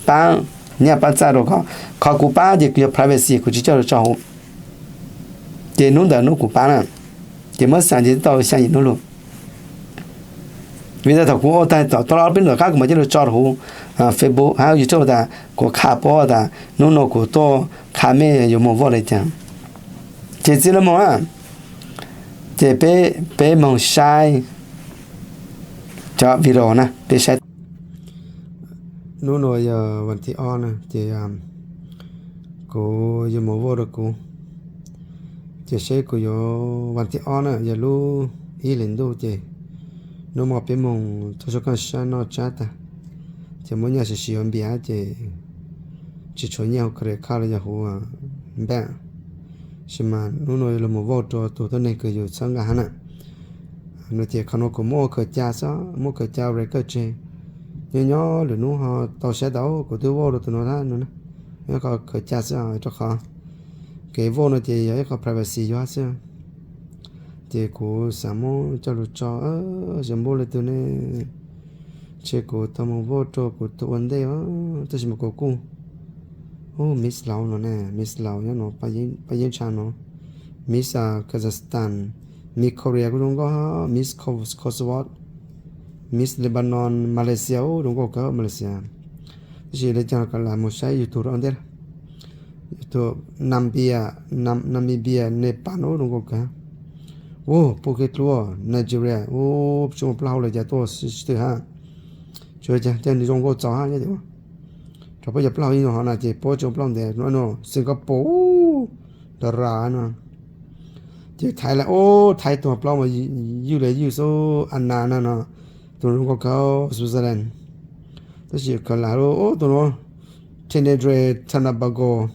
paab nyaj paab txaj rau koj, qhov kuv paab ces kuv yog privacy kuv tsis coj lug tso huv. Ces hnub ntawd hnub kuv paab na, ces muab xaam ces twb tau xya yim hnub lug. Vim tas thaum kuv ua tag tom tau ob peb hnub tom qab kuv mam coj lug tso rau huv Facebook hab YouTube tas kuv qha puab tas hnub no kuv tuaj qha mej yuav moog vote le caag. Ces txij lub moog na, ces peb moog saib cov video na, peb saib. Hnub no yog vas thib ob na ces kuv yuav moog vote rau kuv. Ces seb kuv yuav, vas thib ob na yog lub ib hlis ntuj ces hnub no peb moog thaub suab kaaj sab noj tsab tag, ces muab nyaj siv siv ua npias ces tsis tshuav nyaj huv credit card los yog huv npaaj. Sis mas hnub no yog lug moog vote rau tug tuab neeg kws yus txhawb nqaa hab na. No ces qhov no kuv muab ua khaws ca xwb, muab khaws ca record tseg. Nyob nyob lwm hnub ho tau saib tas kuv twb vote rau tug no hab no na. Nyob qhov khaws ca xwb rau qhov kev vote no ces yog ib qho privacy yuav hab xwb. Ces kuv xav muab coj lug tso, xyov npuaj le tug ne. Ntshe kuv tau moog vote rau kuv tug ua ntej, tab sis mas kuv kuj, Miss Laos no ne, Miss Laos nyob no, Paj Yeeb Ntsha no, Miss Kazakhstan, Miss Korea kuj zoo nkauj, Miss Kosovo, Miss Lebanon, Malaysia, zoo nkauj kawg Malaysia. Tab sis le caag los kuv lam moog saib yug tug rau ua ntej. Yug tug Namibia, Nepal zoo nkauj kawg. Ua puj kev dlua, Nigeria, ua tsi muaj plaub hau le cas tuaj sib twg hab. Tsuas caag nwg zoo nkauj txaus hab, rau puab cov plaub hau yeej zoo hov na ces puab tsi muaj plaub hau ntev no. Singapore, Dara no. Ces Thailand, ua Thaib tug plaub mas ywj le ywj xwb, Ana na no, tug zoo nkauj kawg, Switzerland. Tab sis kawg lam ua tug no, Trinidad Tobago.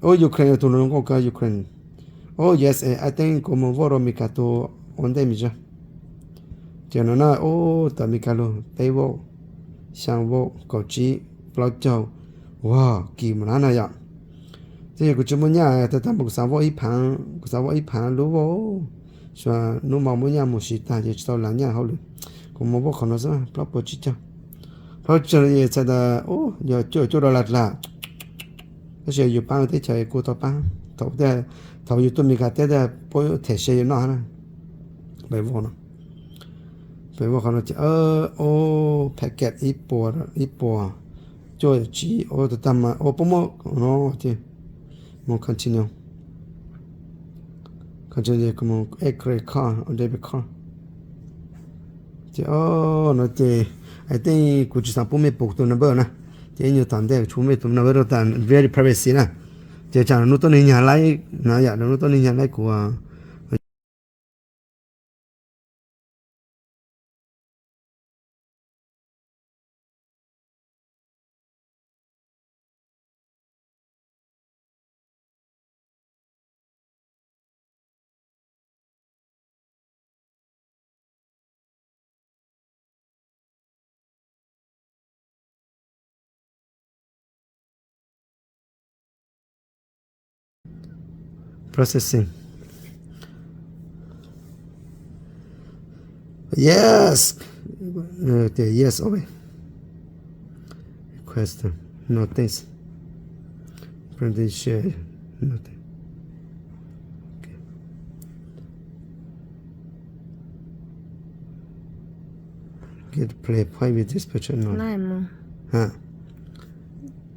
Ua Ukraine tug no zoo nkauj kawg, Ukraine. Ua U S A, I think kuv moog vote rau Amelikas tug ua ntej me ntsis. Ces no na, ua tawm Amelikas lug peb vote. xyaa vaub kaum tsib plaub caug, ua kis mus na no yom. Twb yog kuv tsis muaj nyaj, tag tag mas kuv xav vaub ib phav, kuv xav vaub ib phav lub vaub, hnub hmo muaj nyaj mus siv tag ces tsis tau lav nyaj hauj lwm. Kuv mus vaub qhov no xwb, plaub puas tsib caug, plaub tsib caug no ces txhais tas yog cuaj cuaj dollar dlawg. Tab sis yus paab teb chaws kuj tau paab, thaum yus tuaj Meskas teb puab them se yus noj na. Peb vaub no, peb vaub qhov no ces, o, package ib puas, ib puas cuaj tsib, o, tag tag mas, o, puab muab no ces mus continue. Continue, mus add credit card, debit card. Ces o, no ces I think kuv tsis xav pub mej pum tus number na. Ces ib nyuag tom ntej kuv tsis pub mej tus number rau tas very privacy na. Ces tsam lwm hnub tuab neeg nyag laib na, yam lwm hnub tuab neeg nyag laib kuv Processing. Yes. Tias yes, okay. Request. No thanks. Friendly share. No thanks. Okay. Get play point with this picture no. Nice. Huh.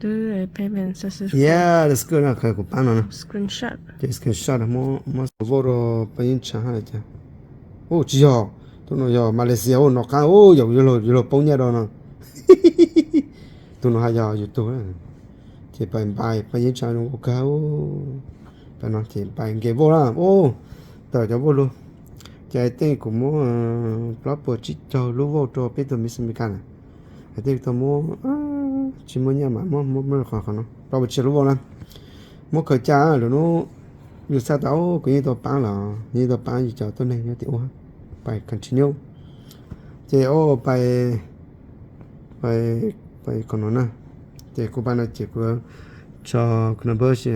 Do a payment successful. Yeah, that's good na, qhov kuv paab no na. Screenshot. Ces screenshot muab, muab vote rau pab yeeb tshav hab cas. Ub, tsis yog, tus no yog Malaysia, ub, nov qab, ub, yog yuav luag poob nyaj rau no. Tus no hab yog yus tug. Ces pais npais pab yeeb tshav zoo ua kag, pab no ces pais nqes vote na, ub, tawm cov vote lug. Ces I think kuv muab plaub puas tsib caug lub vote rau peb tug Miss America na. I think tau muab, tsis muaj nyaj mas muab, muab qhov, qhov no plaub puas tsib caug lub vote na. Muab khaws ca lwm hnub yus xav tas kuv yeej tau paab los yeej tau paab yus cov tuab neeg nyob tim ub. Pais continue. Ces o, pais, pais, pais qhov no na. Ces kuv pais no ces kuv tso kuv number, tsis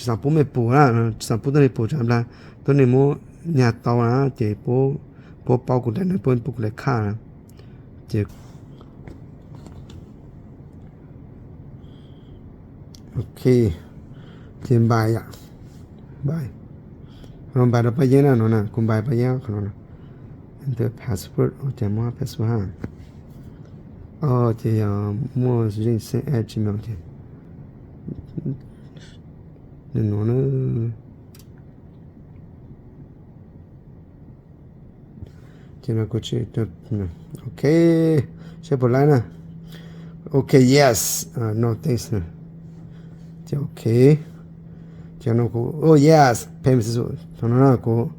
xav pub mej pum na, tsis xav pub tuab neeg pum tsam npla tuab neeg muab nyag tau na ces puab paub kuv daim no, puab pub kuv daim card na. Ces ok, ces npais yom, npais, npais rau paj yeeb na no na, kuv npais paj yeeb qhov no. Enter password, ces muab password hab. Ces yog muaj zeej xeeb add Gmail ces nws no na. Ces no kuv tsis, ok, seb puas laib na. Ok, yes, no thanks. Ces ok, ces no kuv, oh yes, payment successful. Thaum no na kuv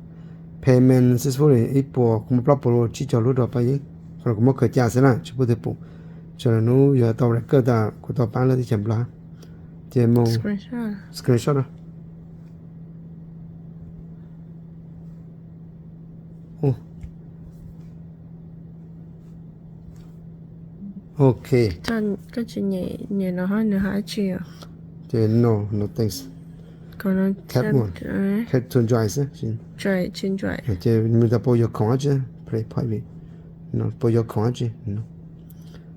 payment successful ib puas, kuv muab plaub puas tsib caug lub rau paj yeeb. Qhov no kuv muab khaws ca xwb na, tsis pub tus pum. Tsuas lwm hnub yog tau record tas kuv tau paab lawv teb chaws Nplog. Ces mus screenshot na. Ok. Ces no, no thanks. Tap to join xwb. Ces nws tas puas yuav khoom dab tsi, play private, no puas yuav khoom dab tsi.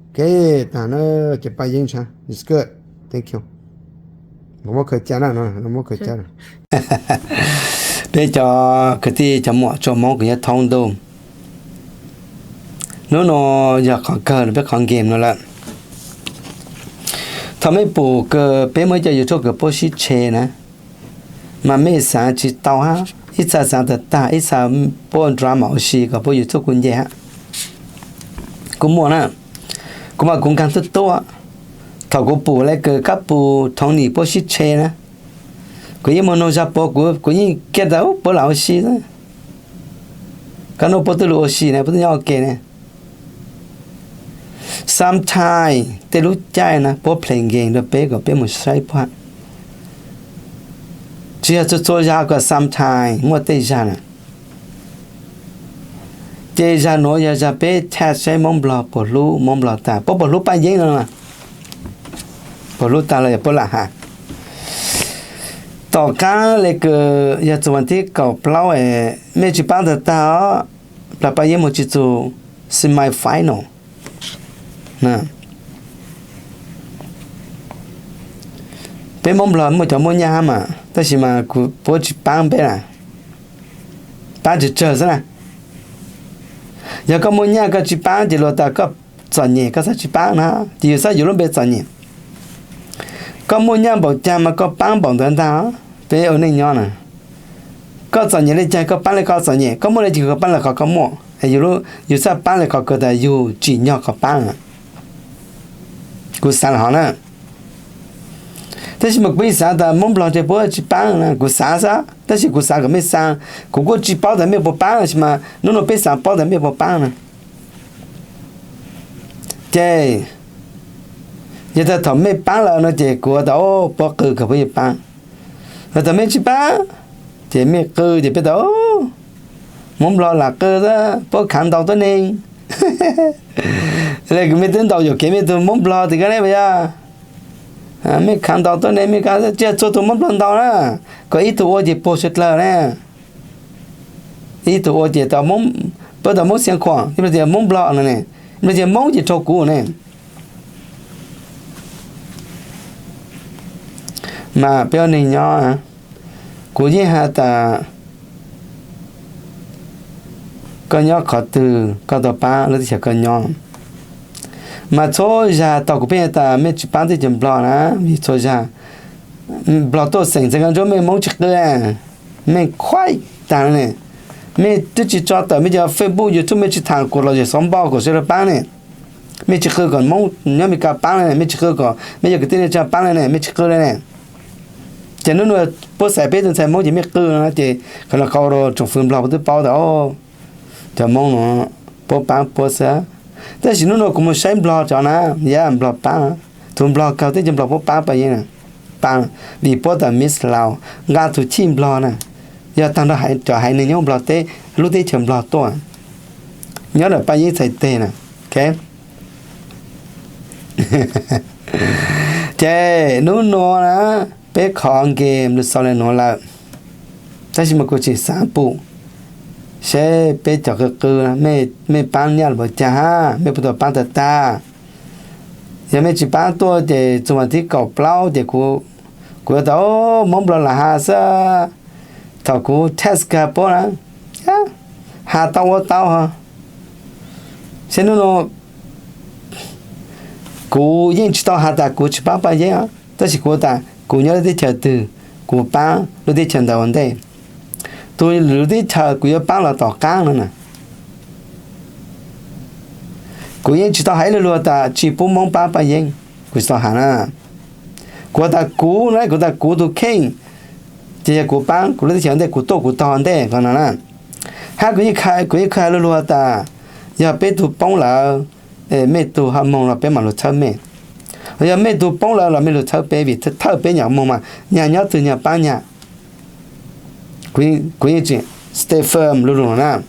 Ok, tas na, ces paj yeeb ntshai, it's good, thank you. Los muab khaws ca na, no muab khaws ca na. Peb cov kwv tij cov muam tsoom Hmoob kuv nyob thoob ntuj, hnub no yog qhov kawg peb qhov game no lawm. Thaum mej pum kawg peb muaj ib co YouTube kws puab sib tshe na, mas mej xaav tsis tau hab, ib txha xaav tag tag, ib txha puab drama ua si kom puab YouTube kuj nce hab. Kuj muaj na, kuv mas kuv nkaag tuab tuab. Thaum kuv pum le kws kab pum Tony puab sib tshe na, kuv yeej muaj noog zag puab, kuv yeej kiag tas puab lam ua si. Kab nuav puab twb lug ua si na, puab twb nyob ua ke ne. Sometime tej lub caij na puab play game rau peb kom peb mus saib puab. Tsis yog txhua txhua zag, kom sometime muaj tej zag na. Ces zag nuav yog zag peb thaij saib Moob Nplog puas hlub Moob Nplog tag, puab puas hlub Paj Yeeb no, puas hlub tag los yog puab lam has. Tom qaab le kws yog txug vas thib kaum plaub es mej tsi paab tag tag os, plag Paj Yeeb moog tsi txug semi final. Peb Moob Nplog muaj cov muaj nyaj hab mas, tab sis mas kuv puab tsi paab peb na, paab tsawg tsawg xwb na. Yog koj muaj nyaj koj tsi paab ces luag tas koj txom nyem koj xaav tsi paab na, ces yug xaav yuav lub npe txom nyem. Koj muaj nyaj npaum caag mas koj paab npaum ntawd ntag. Peb ua neej nyob na, koj txom nyem le caag koj paab le koj txom nyem, koj muaj le caag koj paab le qhov koj muaj. Yug xaav paab le qhov kws tas yug tsim nyog qhov paab. Kuv xaav le hov na. Tab sis mas kuv yeej xaav tas Moob Nplog ces puab tsi paab na, kuv xaav xwb, tab sis kuv xaav kom mej xaav. Kuv kuj tsi paub tas mej puas paab, tab sis mas nub nua peb xaav paub tas mej puas paab na. Ces yog tas thaum mej paab lawm no ces kuv tas puab qw kom puab yuav paab. Yog tas mej tsi paab ces mej qw ces peb tas Moob Nplog lam qw xwb, puab khaav ntaus tuab neeg. Le kws mej twb ntaus yuam kev mej tug Moob Nplog tsis kab neb puas yog? Mej khaav ntaus tuab neeg, mej tsi yog txhua tug Moob Nplog ntaus na, kom ib tug ua ces puag suav dlawg ne. Ib tug ua ces puab tas Moob Xiav Khuam, ib pliag tias Moob Nplog no ne, ib pliag tias Moob ces raug kuv ne. Mas peb ua neeg nyob, kuv yeej has tas koj nyob qhov twg koj tau paab lub teb chaws koj nyob. Mas txhua zag tau kuv pheej has tas mej tsi paab teb chaws Nplog na, vim txhua zag Nplog tuaj xeem txheej koj ntsuab mej Moob tsi qw, mej khuaib taag ne. Mej twb tsi tso tawm mej cov Facebook, YouTube mej tsi tham kuas los yog xov npau kuas sawv daws paab ne. Mej tsi qw kom Moob nyob Amelikas paab le ne, mej tsi qw kom mej cov kwv tij neej tsa paab le ne, mej tsi qw le ne. Ces nub nua puab xaiv peb tug ntxhais Moob ces mej qw no ces qhov no qhov uas tsoom fwv Nplog puab twb paub tas cov Moob no puab paab puab xwb. Tab sis nub nua kuv moog saib Nplog cov na, yog Nplog paab, tug Nplog kawg teb chaws Nplog puab paab Paj Yeeb, paab vim puab tas Miss Lao, nqa tug chij Nplog na, yog taag nrho cov haiv neeg nyob Nplog teb, lub teb chaws Nplog tuaj, nyob ntawm Paj Yeeb txhais teg na. Ces nub nua na, peb qhov game lug xaus le nuav lawm, tab sis mas kuv tseem xaav pum seb peb cov qw qw, mej paab nyaj lug npaum caag hab mej puas tau paab tag tag. Yog mej tsis paab tuaj ces txug vas thib kaum plaub ces kuv yuav tas Moob Nplog lam has xwb. Thaum kuv test kag puab na, has tau ua tau hos. Seb nub nua kuv yeej tsis tau has tas kuv tsis paab Paj Yeeb, tab sis kuv tas kuv nyob lub teb chaws twg kuv paab lub teb chaws ntawd ua ntej. Tug lwm lub teb chaws kuv yuav paab los tom qaab no na. Kuv yeej tsis tau has ib lo lug tas tsis pub Moob paab Paj Yeeb, kuv tsis tau has na. Kuv tas kuv na, kuv tas kuv tug kheej, ces yog kuv paab kuv lub teb chaws ua ntej, kuv tuaj kuv tog ua ntej ko no na. Hab kuv yeej khaws lo lug tas yog peb tug poob lawm, mej tug ho moog los peb mam lug txhawb mej. Yog mej tug poob lawm los mej lug txhawb peb, vim thawj peb nyam moog mas nyag nyob twg nyag paab nyag. Kuv yeej tseem stay firm lu lug na.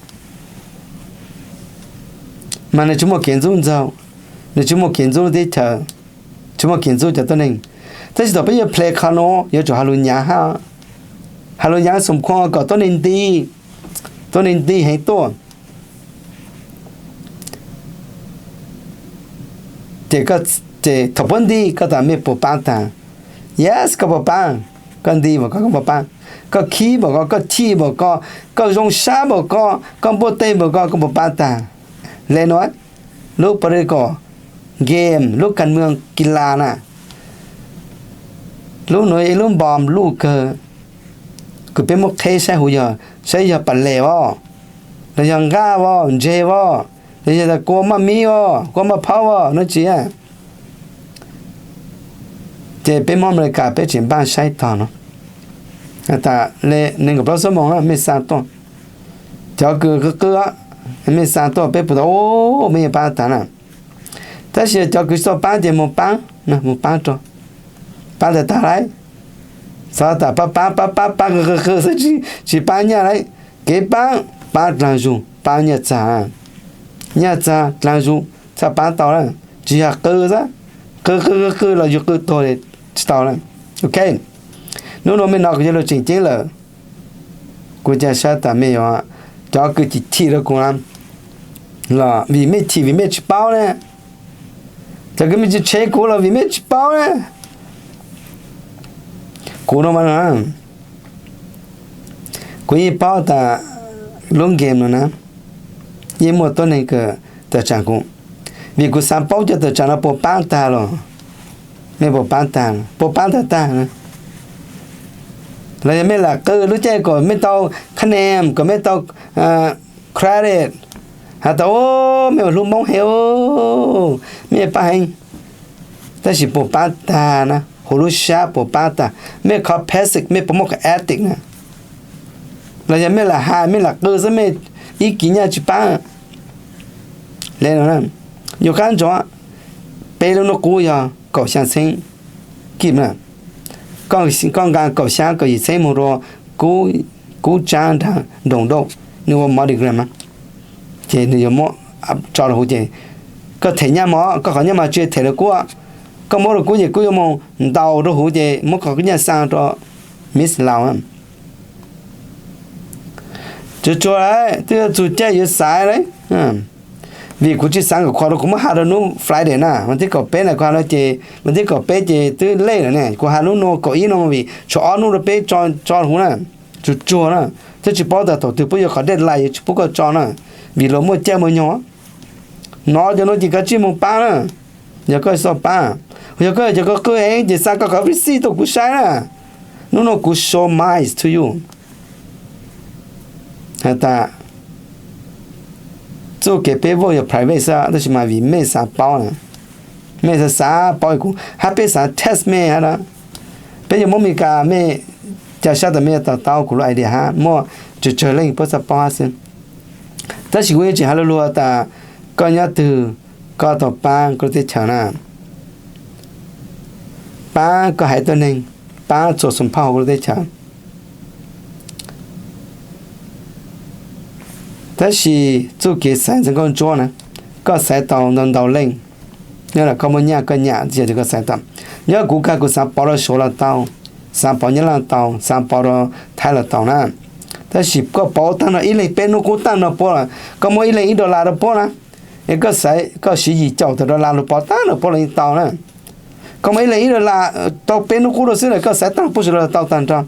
Mas nwg tsis muaj kev ntxub ntxaug, nwg tsis muaj kev ntxub lub teb chaws, tsis muaj kev ntxub cov tuab neeg. Tab sis thaum peb yuav play qhov nuav yuav tsum has lug nyaav hab, has lug nyaav xoo khuam kom tuab neeg nti, tuab neeg nti heev tuaj. Ces thaum puab nti koj tas mej puas paab taag? Yes, koj puas paab? Koj nti as koj puas paab? Koj khib as koj, koj chim as koj, koj zoo sab as koj, koj npuaj teg as koj, koj puas paab taag? Le nuav, lub political game, lub ka muas ki las na, lub nuav ib lub npom luj kawg, kws peb muab qheb saib huv yog, saib yog pas les as, los yog nqaj as, ntses as, los yog tas kua maj mib as, kua maj phaub as, nuav tsi a. Ces peb Moob Amelikas peb tseem npaj saib tog no, tas le nees nkaum plaub xuab moos na mej xaa tuaj, cov kws qw qw, mej xaa tuaj peb puas tau, mej yeej paab taag na. Tab sis cov kws tsis tau paab ces moog paab, moog paab rua, paab tag tag lauj. Xav tas paab paab paab paab paab qw qw qw xwb tsis paab nyaj lauj. Kev paab, paab dlaag zug, paab nyaj txag. nyaj txag dlaag zug txhaj paab tau na. Tsis yog qw xwb, qw qw qw qw los yug qw tuag tsis tau na. Ok, hnub nuav mej nov kuv yog lug tseem ceeb lawm. Kuv ca sab tas mej yuav, cov kws chim chim rua kuv na, los vim mej chim vim mej tsis paub ne. Cov kws mej tsis tshev kuv los vim mej tsis paub ne. Kuv no, kuv yeej paub tas lub game no na, yeej muaj tuab neeg kws tawm tsaam kuv, vim kuv xaav paub cov tawm tsaam no puas paab tag los, mej puas paab tag, puas paab tag tag na. Los yog mej lam qw lub caij kom mej tau khab nem, kom mej tau credit, has tas mej ua hlub Moob heev, mej paab heev. Tab sis puas paab tag na, huv lub sab puas paab tag, mej kho passive, mej puas muaj kho active na. Los yog mej lam has mej lam qw xwb mej ib kis nyaj tsis paab le no. Yuav qab ntsoov, peb lub nub qub yog kaum xyaa txheeb kib na. Koj nqa kaum xyaa kaum yim txheeb moog rua Kub Tsaab nraag Nroos Dauj, nwg ua MoneyGram na, ces nwg yuav muab tso rua huv ces koj them nyaj mog, koj qhov nyaj mog tsi them rua Kub. Koj muab rua Kub ces Kub yuav moog ntaus rua huv ces muab koj nyaj xaa rua Miss Lao. Tsuag tsuag lawm, twb yuav txug caij yuav xaiv lawm. Vim kuv tsis xaav kom qhov rua kuv muab has rua nub Friday na, vas thib kaum peb na kuv has rua ces vas thib kaum peb ces twb lej lawm ne. Kuv has nub nua kaum ib no vim tshuav ob nub rua peb tso huv na. Tsuag tsuag na, twb tsis paub tas thaum twg puab yuav qhov deadline yuav tsis pub koj tso na, vim luas muaj caij muaj nyoog. Nov cov nuav ces koj tsij moog paab na, yog koj xoj paab. Yog koj cov koj qw heev ces xa koj qhov receipt tuaj kuv saib na. Nub nua kuv show mine to you has tas txuj kev peb vote yog private xwb, tab sis mas vim mej xav paub na, mej xav xav paub kuv hab peb xav test mej hab na. Peb yog Moob Amelikas, mej ca sab tas mej yuav to taub kuv lub idea hab muaj tsawg tsawg leej puab xav paub hab xwb. Tab sis kuv yeej tseem has lug lug tas koj nyob twg koj tau paab koj lub teb chaws na, paab koj haiv tuab neeg, paab txhua txhua phauj huv koj lub teb chaws. Tab sis txuj kev xaiv ntxwg nkauj ntsuab na, koj xaiv tau ntau ntau leej, nyob lam koj muaj nyaj koj nyam tsi yog koj xaiv tau. Nyob kuv kag kuv xav pauv rua Suav los tau, xav pauv Nyab Laj tau, xav pauv rua Thaib los tau na. Tab sis koj pauv taag nrho ib leeg peb nub qub taag nrho puab los koj muab ib leeg ib dollar rua puab na, es koj xaiv koj siv yim caum tawm dollar lug pauv taag nrho puab los yeej tau na. Koj muab ib leeg ib dollar tau peb nub qub rua xwb na, koj xaiv taag nrho puab sawv daws los tau taag nrho.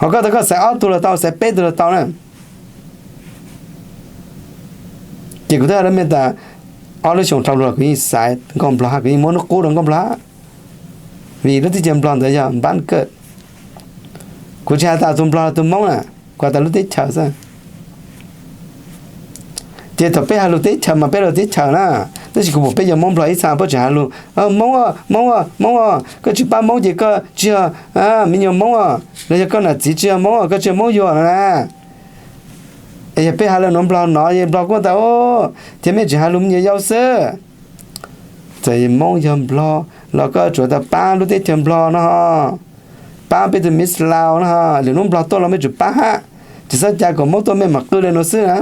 Ho koj tas koj xaiv ob tug los tau, xaiv peb tug los tau na. Ces kuv twb has rua mej tas ob lub xyoo dhau lug kuv yeej xaiv nkauj nplog hab kuv yeej muab nub qub rua nkauj nplog hab, vim lub teb chaws nplog ntawd yog npab kawg. Kuv tsis has tas tug nplog tug moob na, kuv has tas lub teb chaws xwb. Ces thaum peb has lug teb chaws mas peb has lug teb chaws na, tab sis kuv pum peb cov moob nplog ib txha puab tseem has lug moob, moob, moob, koj tsis pab moob ces koj tsis yog me nyuam moob, los yog koj nam txiv tsis yog moob koj tsis yog moob yuam no na. Es yog peb has lug nuav nplog nov es nplog kuj tas, ces mej tseem has lug me nyuam yau xwb. Txawm moob yog nplog los koj tsuas tas pab lub teb chaws nplog no, pab peb tug Miss Lao no, lwm nub nplog tuaj los mej tsuas pab hab, tsis xob ca kom moob tuaj mej mam qw le nuav xwb na.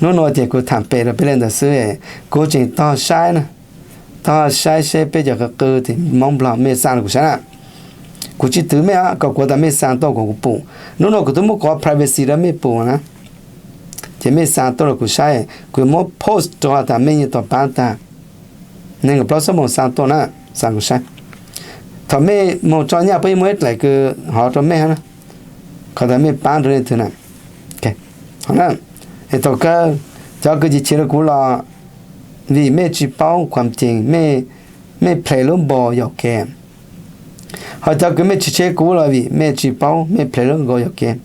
Hnub nua ces kuv tham pem rua peb le ntawd xwb, kuv tseem tog saib na, tog saib seb peb cov qw qw tim moob nplog mej xa rua kuv saib na. Kuv tsis twv mej kom kuv tas mej xa tuaj kom kuv pum. Hnub nua kuv twb muab kuv privacy rua mej pum na, ces mej xa tuaj rua kuv saib, kuv muab post rua tas mej yeej tau pab tag. Neeg kaum plaub xuab moos xa tuaj na, xa kuv saib. Thaum mej moog tso nyaj puab yeej muaj ib dlaim kws hov rua mej hab na, qhov tas mej pab rua leej twg na. Es thaum kawg cov kws chim chim rua kuv los vim mej tsis paub khuam cees, mej play lub npaus yaum kev. Ho cov kws mej tsis tshev kuv los vim mej tsis paub, mej play lub npaus yaum kev.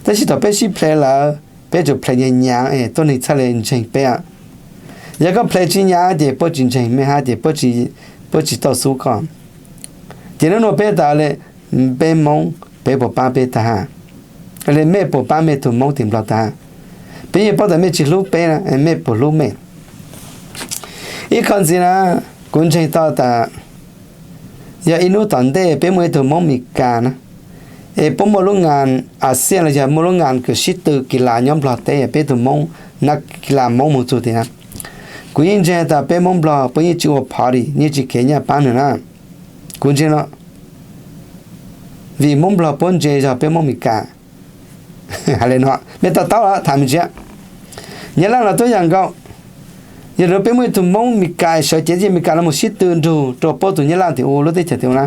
Tab sis thaum peb sib play lawm, peb tsum play nyaav nyaav es tuab neeg txhaj le ntseeg peb. Yog koj play tsis nyaav ces puab tsis ntseeg mej hab ces puab tsis tau xub koj. Ces nub nua peb tas le, peb moob peb puas pab peb tag hab? Le mej puas pab mej tug moob tim nplog tag hab? Peb yeej paub tas mej tsis hlub peb na, mej puas hlub mej? Ib qho ntxiv na, kuv ntseeg tau tas yog ib hnub tom ntej peb muaj ib tug moob Mes Kas na, Es puab muaj lub ngas ASEAN los yog muaj lub ngas kws sib tw kis las nyob Nplog teb, peb tug Moob nab kis las Moob moog txug tim na. Kuv yeej ntseeg tas peb Moob Nplog puab yeej tsi ua party, yeej tsi kev nyaj paab nwg na. Kuv ntseeg no, vim Moob Nplog puab ntse zog peb Moob Amelikas. Hais le no, mej to taub lawm, tham me ntsis. Nyab Laj los tuab yaam nkaus. Yog le peb muaj ib tug Moob Amelikas sawv cev zej Amelikas los moog sib tw nrug rua puab tug Nyab Laj tim ua lub teb chaws tim ua na,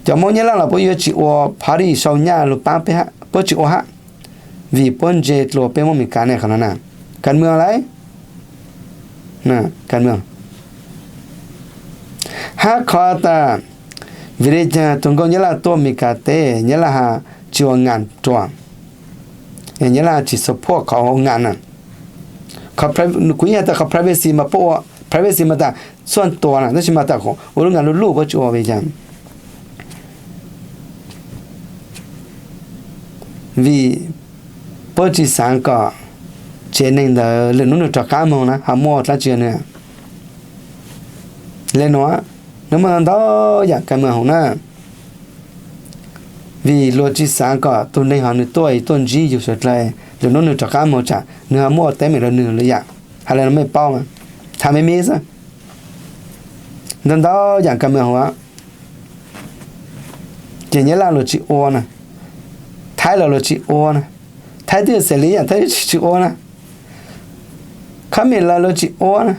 cov Moob Nyab Laj los puab yuav tsi ua party sau nyaj lug paab peb hab, puab tsi ua hab, vim puab ntse dlua peb Moob Amelikas ne qhov no na. Kas mwm lauj, kas mwm. Hab qhov tas, vim le caag tug nkauj Nyab Laj tuaj Amelikas teb Nyab Laj has tsi ua ngas rua, Nyab Laj tsi support qhov ua ngas na. Kuv yeej has tas qhov privacy mas puab ua, privacy mas tas xuaj tuas na, tab sis mas tas ua lub ngas luj luj puab tsi ua vim caag? Vim puab tsi xaav kom tsev neeg ntawd lwm nub nwg rov qaab moog na ho muaj dlaab tsi nwg. Le nuav, nwg muaj ntau yaam kas mwm hoov na. Vim luag tsi xaav kom tug neeg hov nwg tuaj tuaj ntsib yug suav dlawg, lwm nub nwg rov qaab moog tsam nwg ho muaj teeb meem rua nwg le yaam. Has le nuav mej paub, tham me me xwb. Ntau ntau yaam kas mwm hoov. Ces Nyab Laj luag tsi ua na, Thaib los luag tsi ua na, Thaib twb xeem le yaam Thaib tsi ua na, Khab Mem los luag tsi ua na,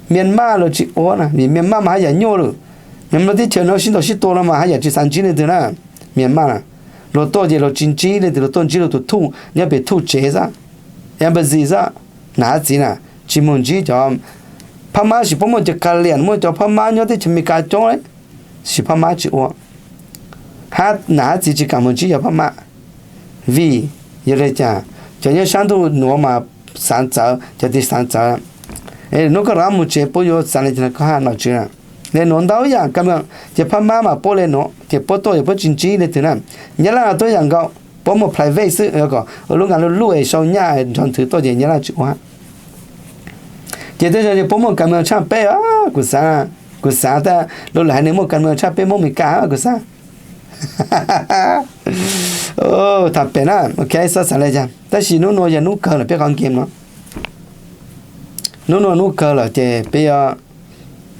Miam Maj luag tsi ua na, vim Miam Maj mas haj yam nyuaj lawm. Nwg lub teb chaws no sib ntaus sib tua no mas haj yam tsi xaav ntsib leej twg na. Miam Maj na, luag tuaj ces luag tsi ntsib leej twg, luag tuaj ntsib luag tug thuj nyob pem thuj tsev xwb, embassy xwb. Nam hab txiv na, tsi moog ntsib cov phab mab, sis puab muaj cov Kaliam, muaj cov phab mab nyob teb chaws Amelikas coob le, sis phab mab tsi ua, hab nam hab txiv tsi kaam moog ntsib cov phab mab. Vim yog le caag, cov nyob saab ntuj nuav mas xaav txawv, cov tsi xaav txawv. Nub koj rov qaab moog tsev puab yuav xaav le caag koj hab nom tswv na. Le nuav ntau yaam kas mwm, ces phab mab mas puab le nuav ces puab tuaj es puab tsi ntsib leej twg na. Nyab Laj tuab yaam nkaus, puab muaj private xwb, kom lub ngas luj luj es sau nyaj nrov nthwv tuaj ces Nyab Laj tsi ua hab. Ces tej zag puab muaj kas mwm tshaaj peb, kuv xaav, kuv xaav tas lug lwm haiv neeg muaj kas mwm tshaaj peb Moob Amelikas, kuv xaav tham pem na, ok, xob xaav le caag. Tab sis nub nuav yog nub kawg lawm peb qhov game no. Nub nuav nub kawg lawm ces peb yuav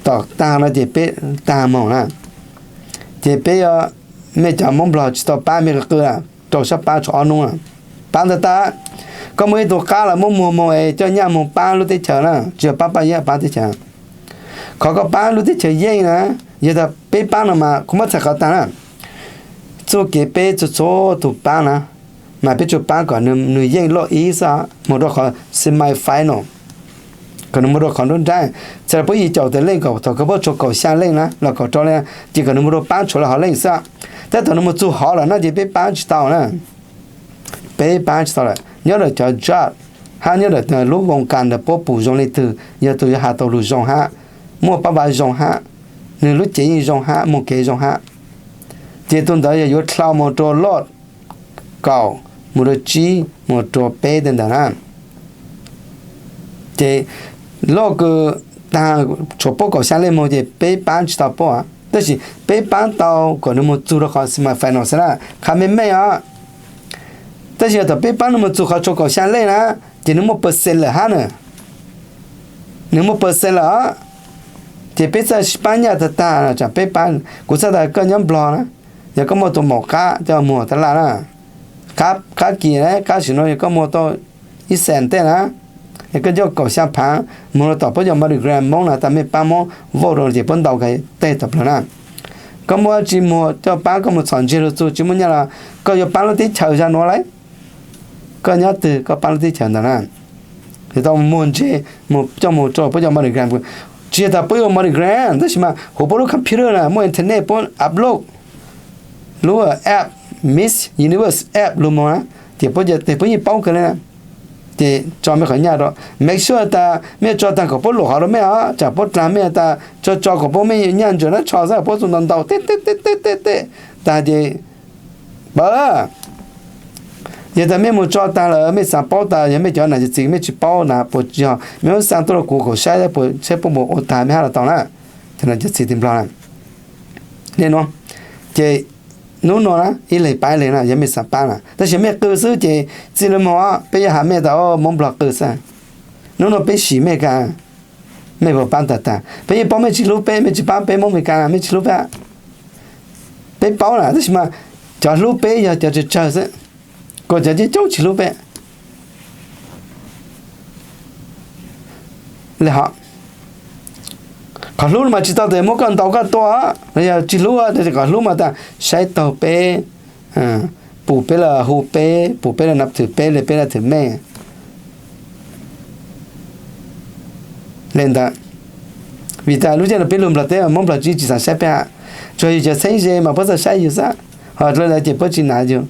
tom taag no ces peb taag moog na. Ces peb yuav, mej cov Moob Nplog tsi tau paab mej qw qw na, rau sab paab tshuav ob nub na. Paab ntawd tas, koj muaj ib tug qab los muab muag moog es coj nyaj moog paab lub teb chaws na, tsi yog paab paj yeeb paab teb chaws. Qhov koj paab lub teb chaws yeej na, yog tas peb paab no mas kuv muab txhais qhov taag na, txuj kev peb txhua txhua tug paab na, mas peb tsuas paab kom nwg yeej loj ib xwb, moog rau qhov semi final, kom nwg moog rau qhov nruab nraab. Txawm puab yim caum tawm leej kom thaum kawg puab tshuav kaum xyaa leej na los kaum rau leej, ces kom nwg moog rau paab tshuav le hov leej xwb. Tab tom nwg moog txug hov lawm no ces peb paab tsi tau na. Peb paab tsi tau lawm, nyob ntawm cov judge hab nyob ntawm lub voos kas ntawd puab pum zoo leej twg, yog tug yuav has tau lug zoo hab, muaj paab vav zoo hab, nwg lub cev yeej zoo hab, moog kev zoo hab, ces tug ntawd yog yuav dlhau moog rua loj kaum, moog rua tsib, moog rua peb tej ntawd na. Ces loj kws taag tshuav puab kaum xyaa leej moog ces peb paab tsi tau puab, tab sis peb paab tau kom nwg moog txug rua qhov semi final xwb na, qha meej meej os. Tab sis yog thaum peb paab nwg moog txug qhov tshuav kaum xyaa leej na, ces nwg muaj percent lawm hab na. Nwg muaj percent lawm os. Ces peb txhaj sib paab nyaj tag tag, tsam peb paab, kuv txhaj tas koj nyob Nplog na, yog koj muaj tus maum qab coj muag taj laj na, qab kis, qab sim no yog koj muag tau ib xees tej na, yog koj coj kaum xyaa phaav moog rua tom puab cov MoneyGram Moob na, tas mej paab muab vote rua ces puab ntaus kag tej tawm plawg na. Koj muaj dlaab tsi muag coj paab, koj moog txhom ntseg lug txug tsi muaj nyaj los koj yuav paab lub teb chaws zag nuav lauj. Koj nyob twg koj paab lub teb chaws ntawd na. Yog tau muag ntseg, coj moog rua puab cov MoneyGram, tsi yog tas puab yuav MoneyGram tab sis mas huv puab lub computer na muaj internet puab upload lub app, Miss Universe app lug moog na, ces puab yeej paub kawg le na. Ces tso mej qhov nyaj rua, make sure tas mej tso taag kom puab luam hov rua mej os, tsam puab dlaag mej tas tso tso kom puab mej nyaj ntsuag nab tsho xwb puab txug ntau ntau tej tej tej tej tej tej tag ces pab. Yog tas mej moog tso taag lawm mej xaav paub tas yog mej cov nam cov txiv mej tsi paub na puas yog mej muab xa tuaj rua kuv kuv saib puas saib puab puas ua taag mej hab los tau na. Cov nam cov txiv tim Nplog na, le nuav, ces Hnub no na ib leeg pab ib leeg na, yog mej xav pab na, tab sis mej qw xwb ces txij lub moog peb yuav has mej tas Moob Nplog qw xwb. Hnub no peb sim mej ka, mej puas paab tag tag? Peb yeej paub mej tsi hlub peb, mej tsi paab peb Moob Amelikas, mej tsi hlub peb. Peb paub na, tab sis mas cov hlub peb yog cov tsawg tsawg xwb, kuas cov coob coob tsi hlub peb. Qhov hlub mas tsi tau tas muab koj ntaus koj tua, los yog tsi hlub, qhov hlub mas tas saib taug peb, pum peb los hu peb, pum peb los nab thwm peb, le peb nab thwm mej. Le ntawd, vim tas lub caij no peb lug Nplog teb mas Moob Nplog tsi tsi xav saib peb hab, tsuas yog cov txheeb ze mas puab txawj saib yug xwb, ho dlua ntawd ces puab tsi nav yug.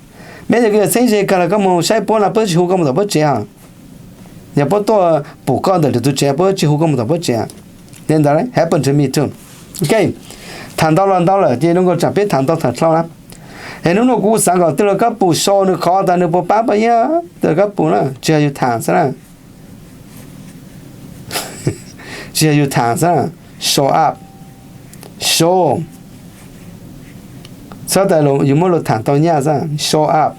Mej yog kws yog txheeb ze kawg los koj moog saib puab no puab tsi hu koj moog tom puab tsev os. Yog puab tuaj pum koj ntawm lwm tug tsev puab tsi hu koj moog tom puab tsev. Le ntawd happen to me too. Ok, tham ntau los ntau lawm ces zoo nkaus tsam peb tham ntau tham dlhau na. Es hnub no kuv xaav kom tej lug koj pum show nws qhov tas nws puas paab puas yog, tej lug koj pum na, tsi yog yug tham xwb na. Tsi yog yug tham xwb, show up, show, txhob tas yug muab lug tham tau nyaj xwb, show up.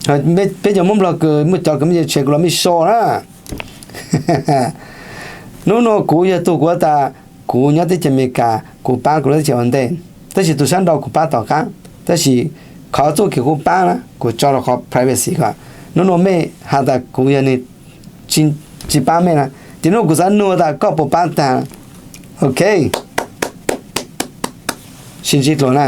Peb cov Moob Nplog kws muaj cov kws mej cov tsev kuv los mej show na. Hnub no kuv yog tug kuv tas kuv nyob teb chaws Amelikas kuv paab kuv lub teb chaws ua ntej, tab sis tug sab nrau kuv paab tom qab, tab sis qhov txuj kev kuv paab na kuv tso rau qhov privacy ko. Hnub no mej has tas kuv yog nwg tsi paab mej na, ces hnub no kuv xaav nug tas koj puas paab tag. Ok, sib ntsib dlua na.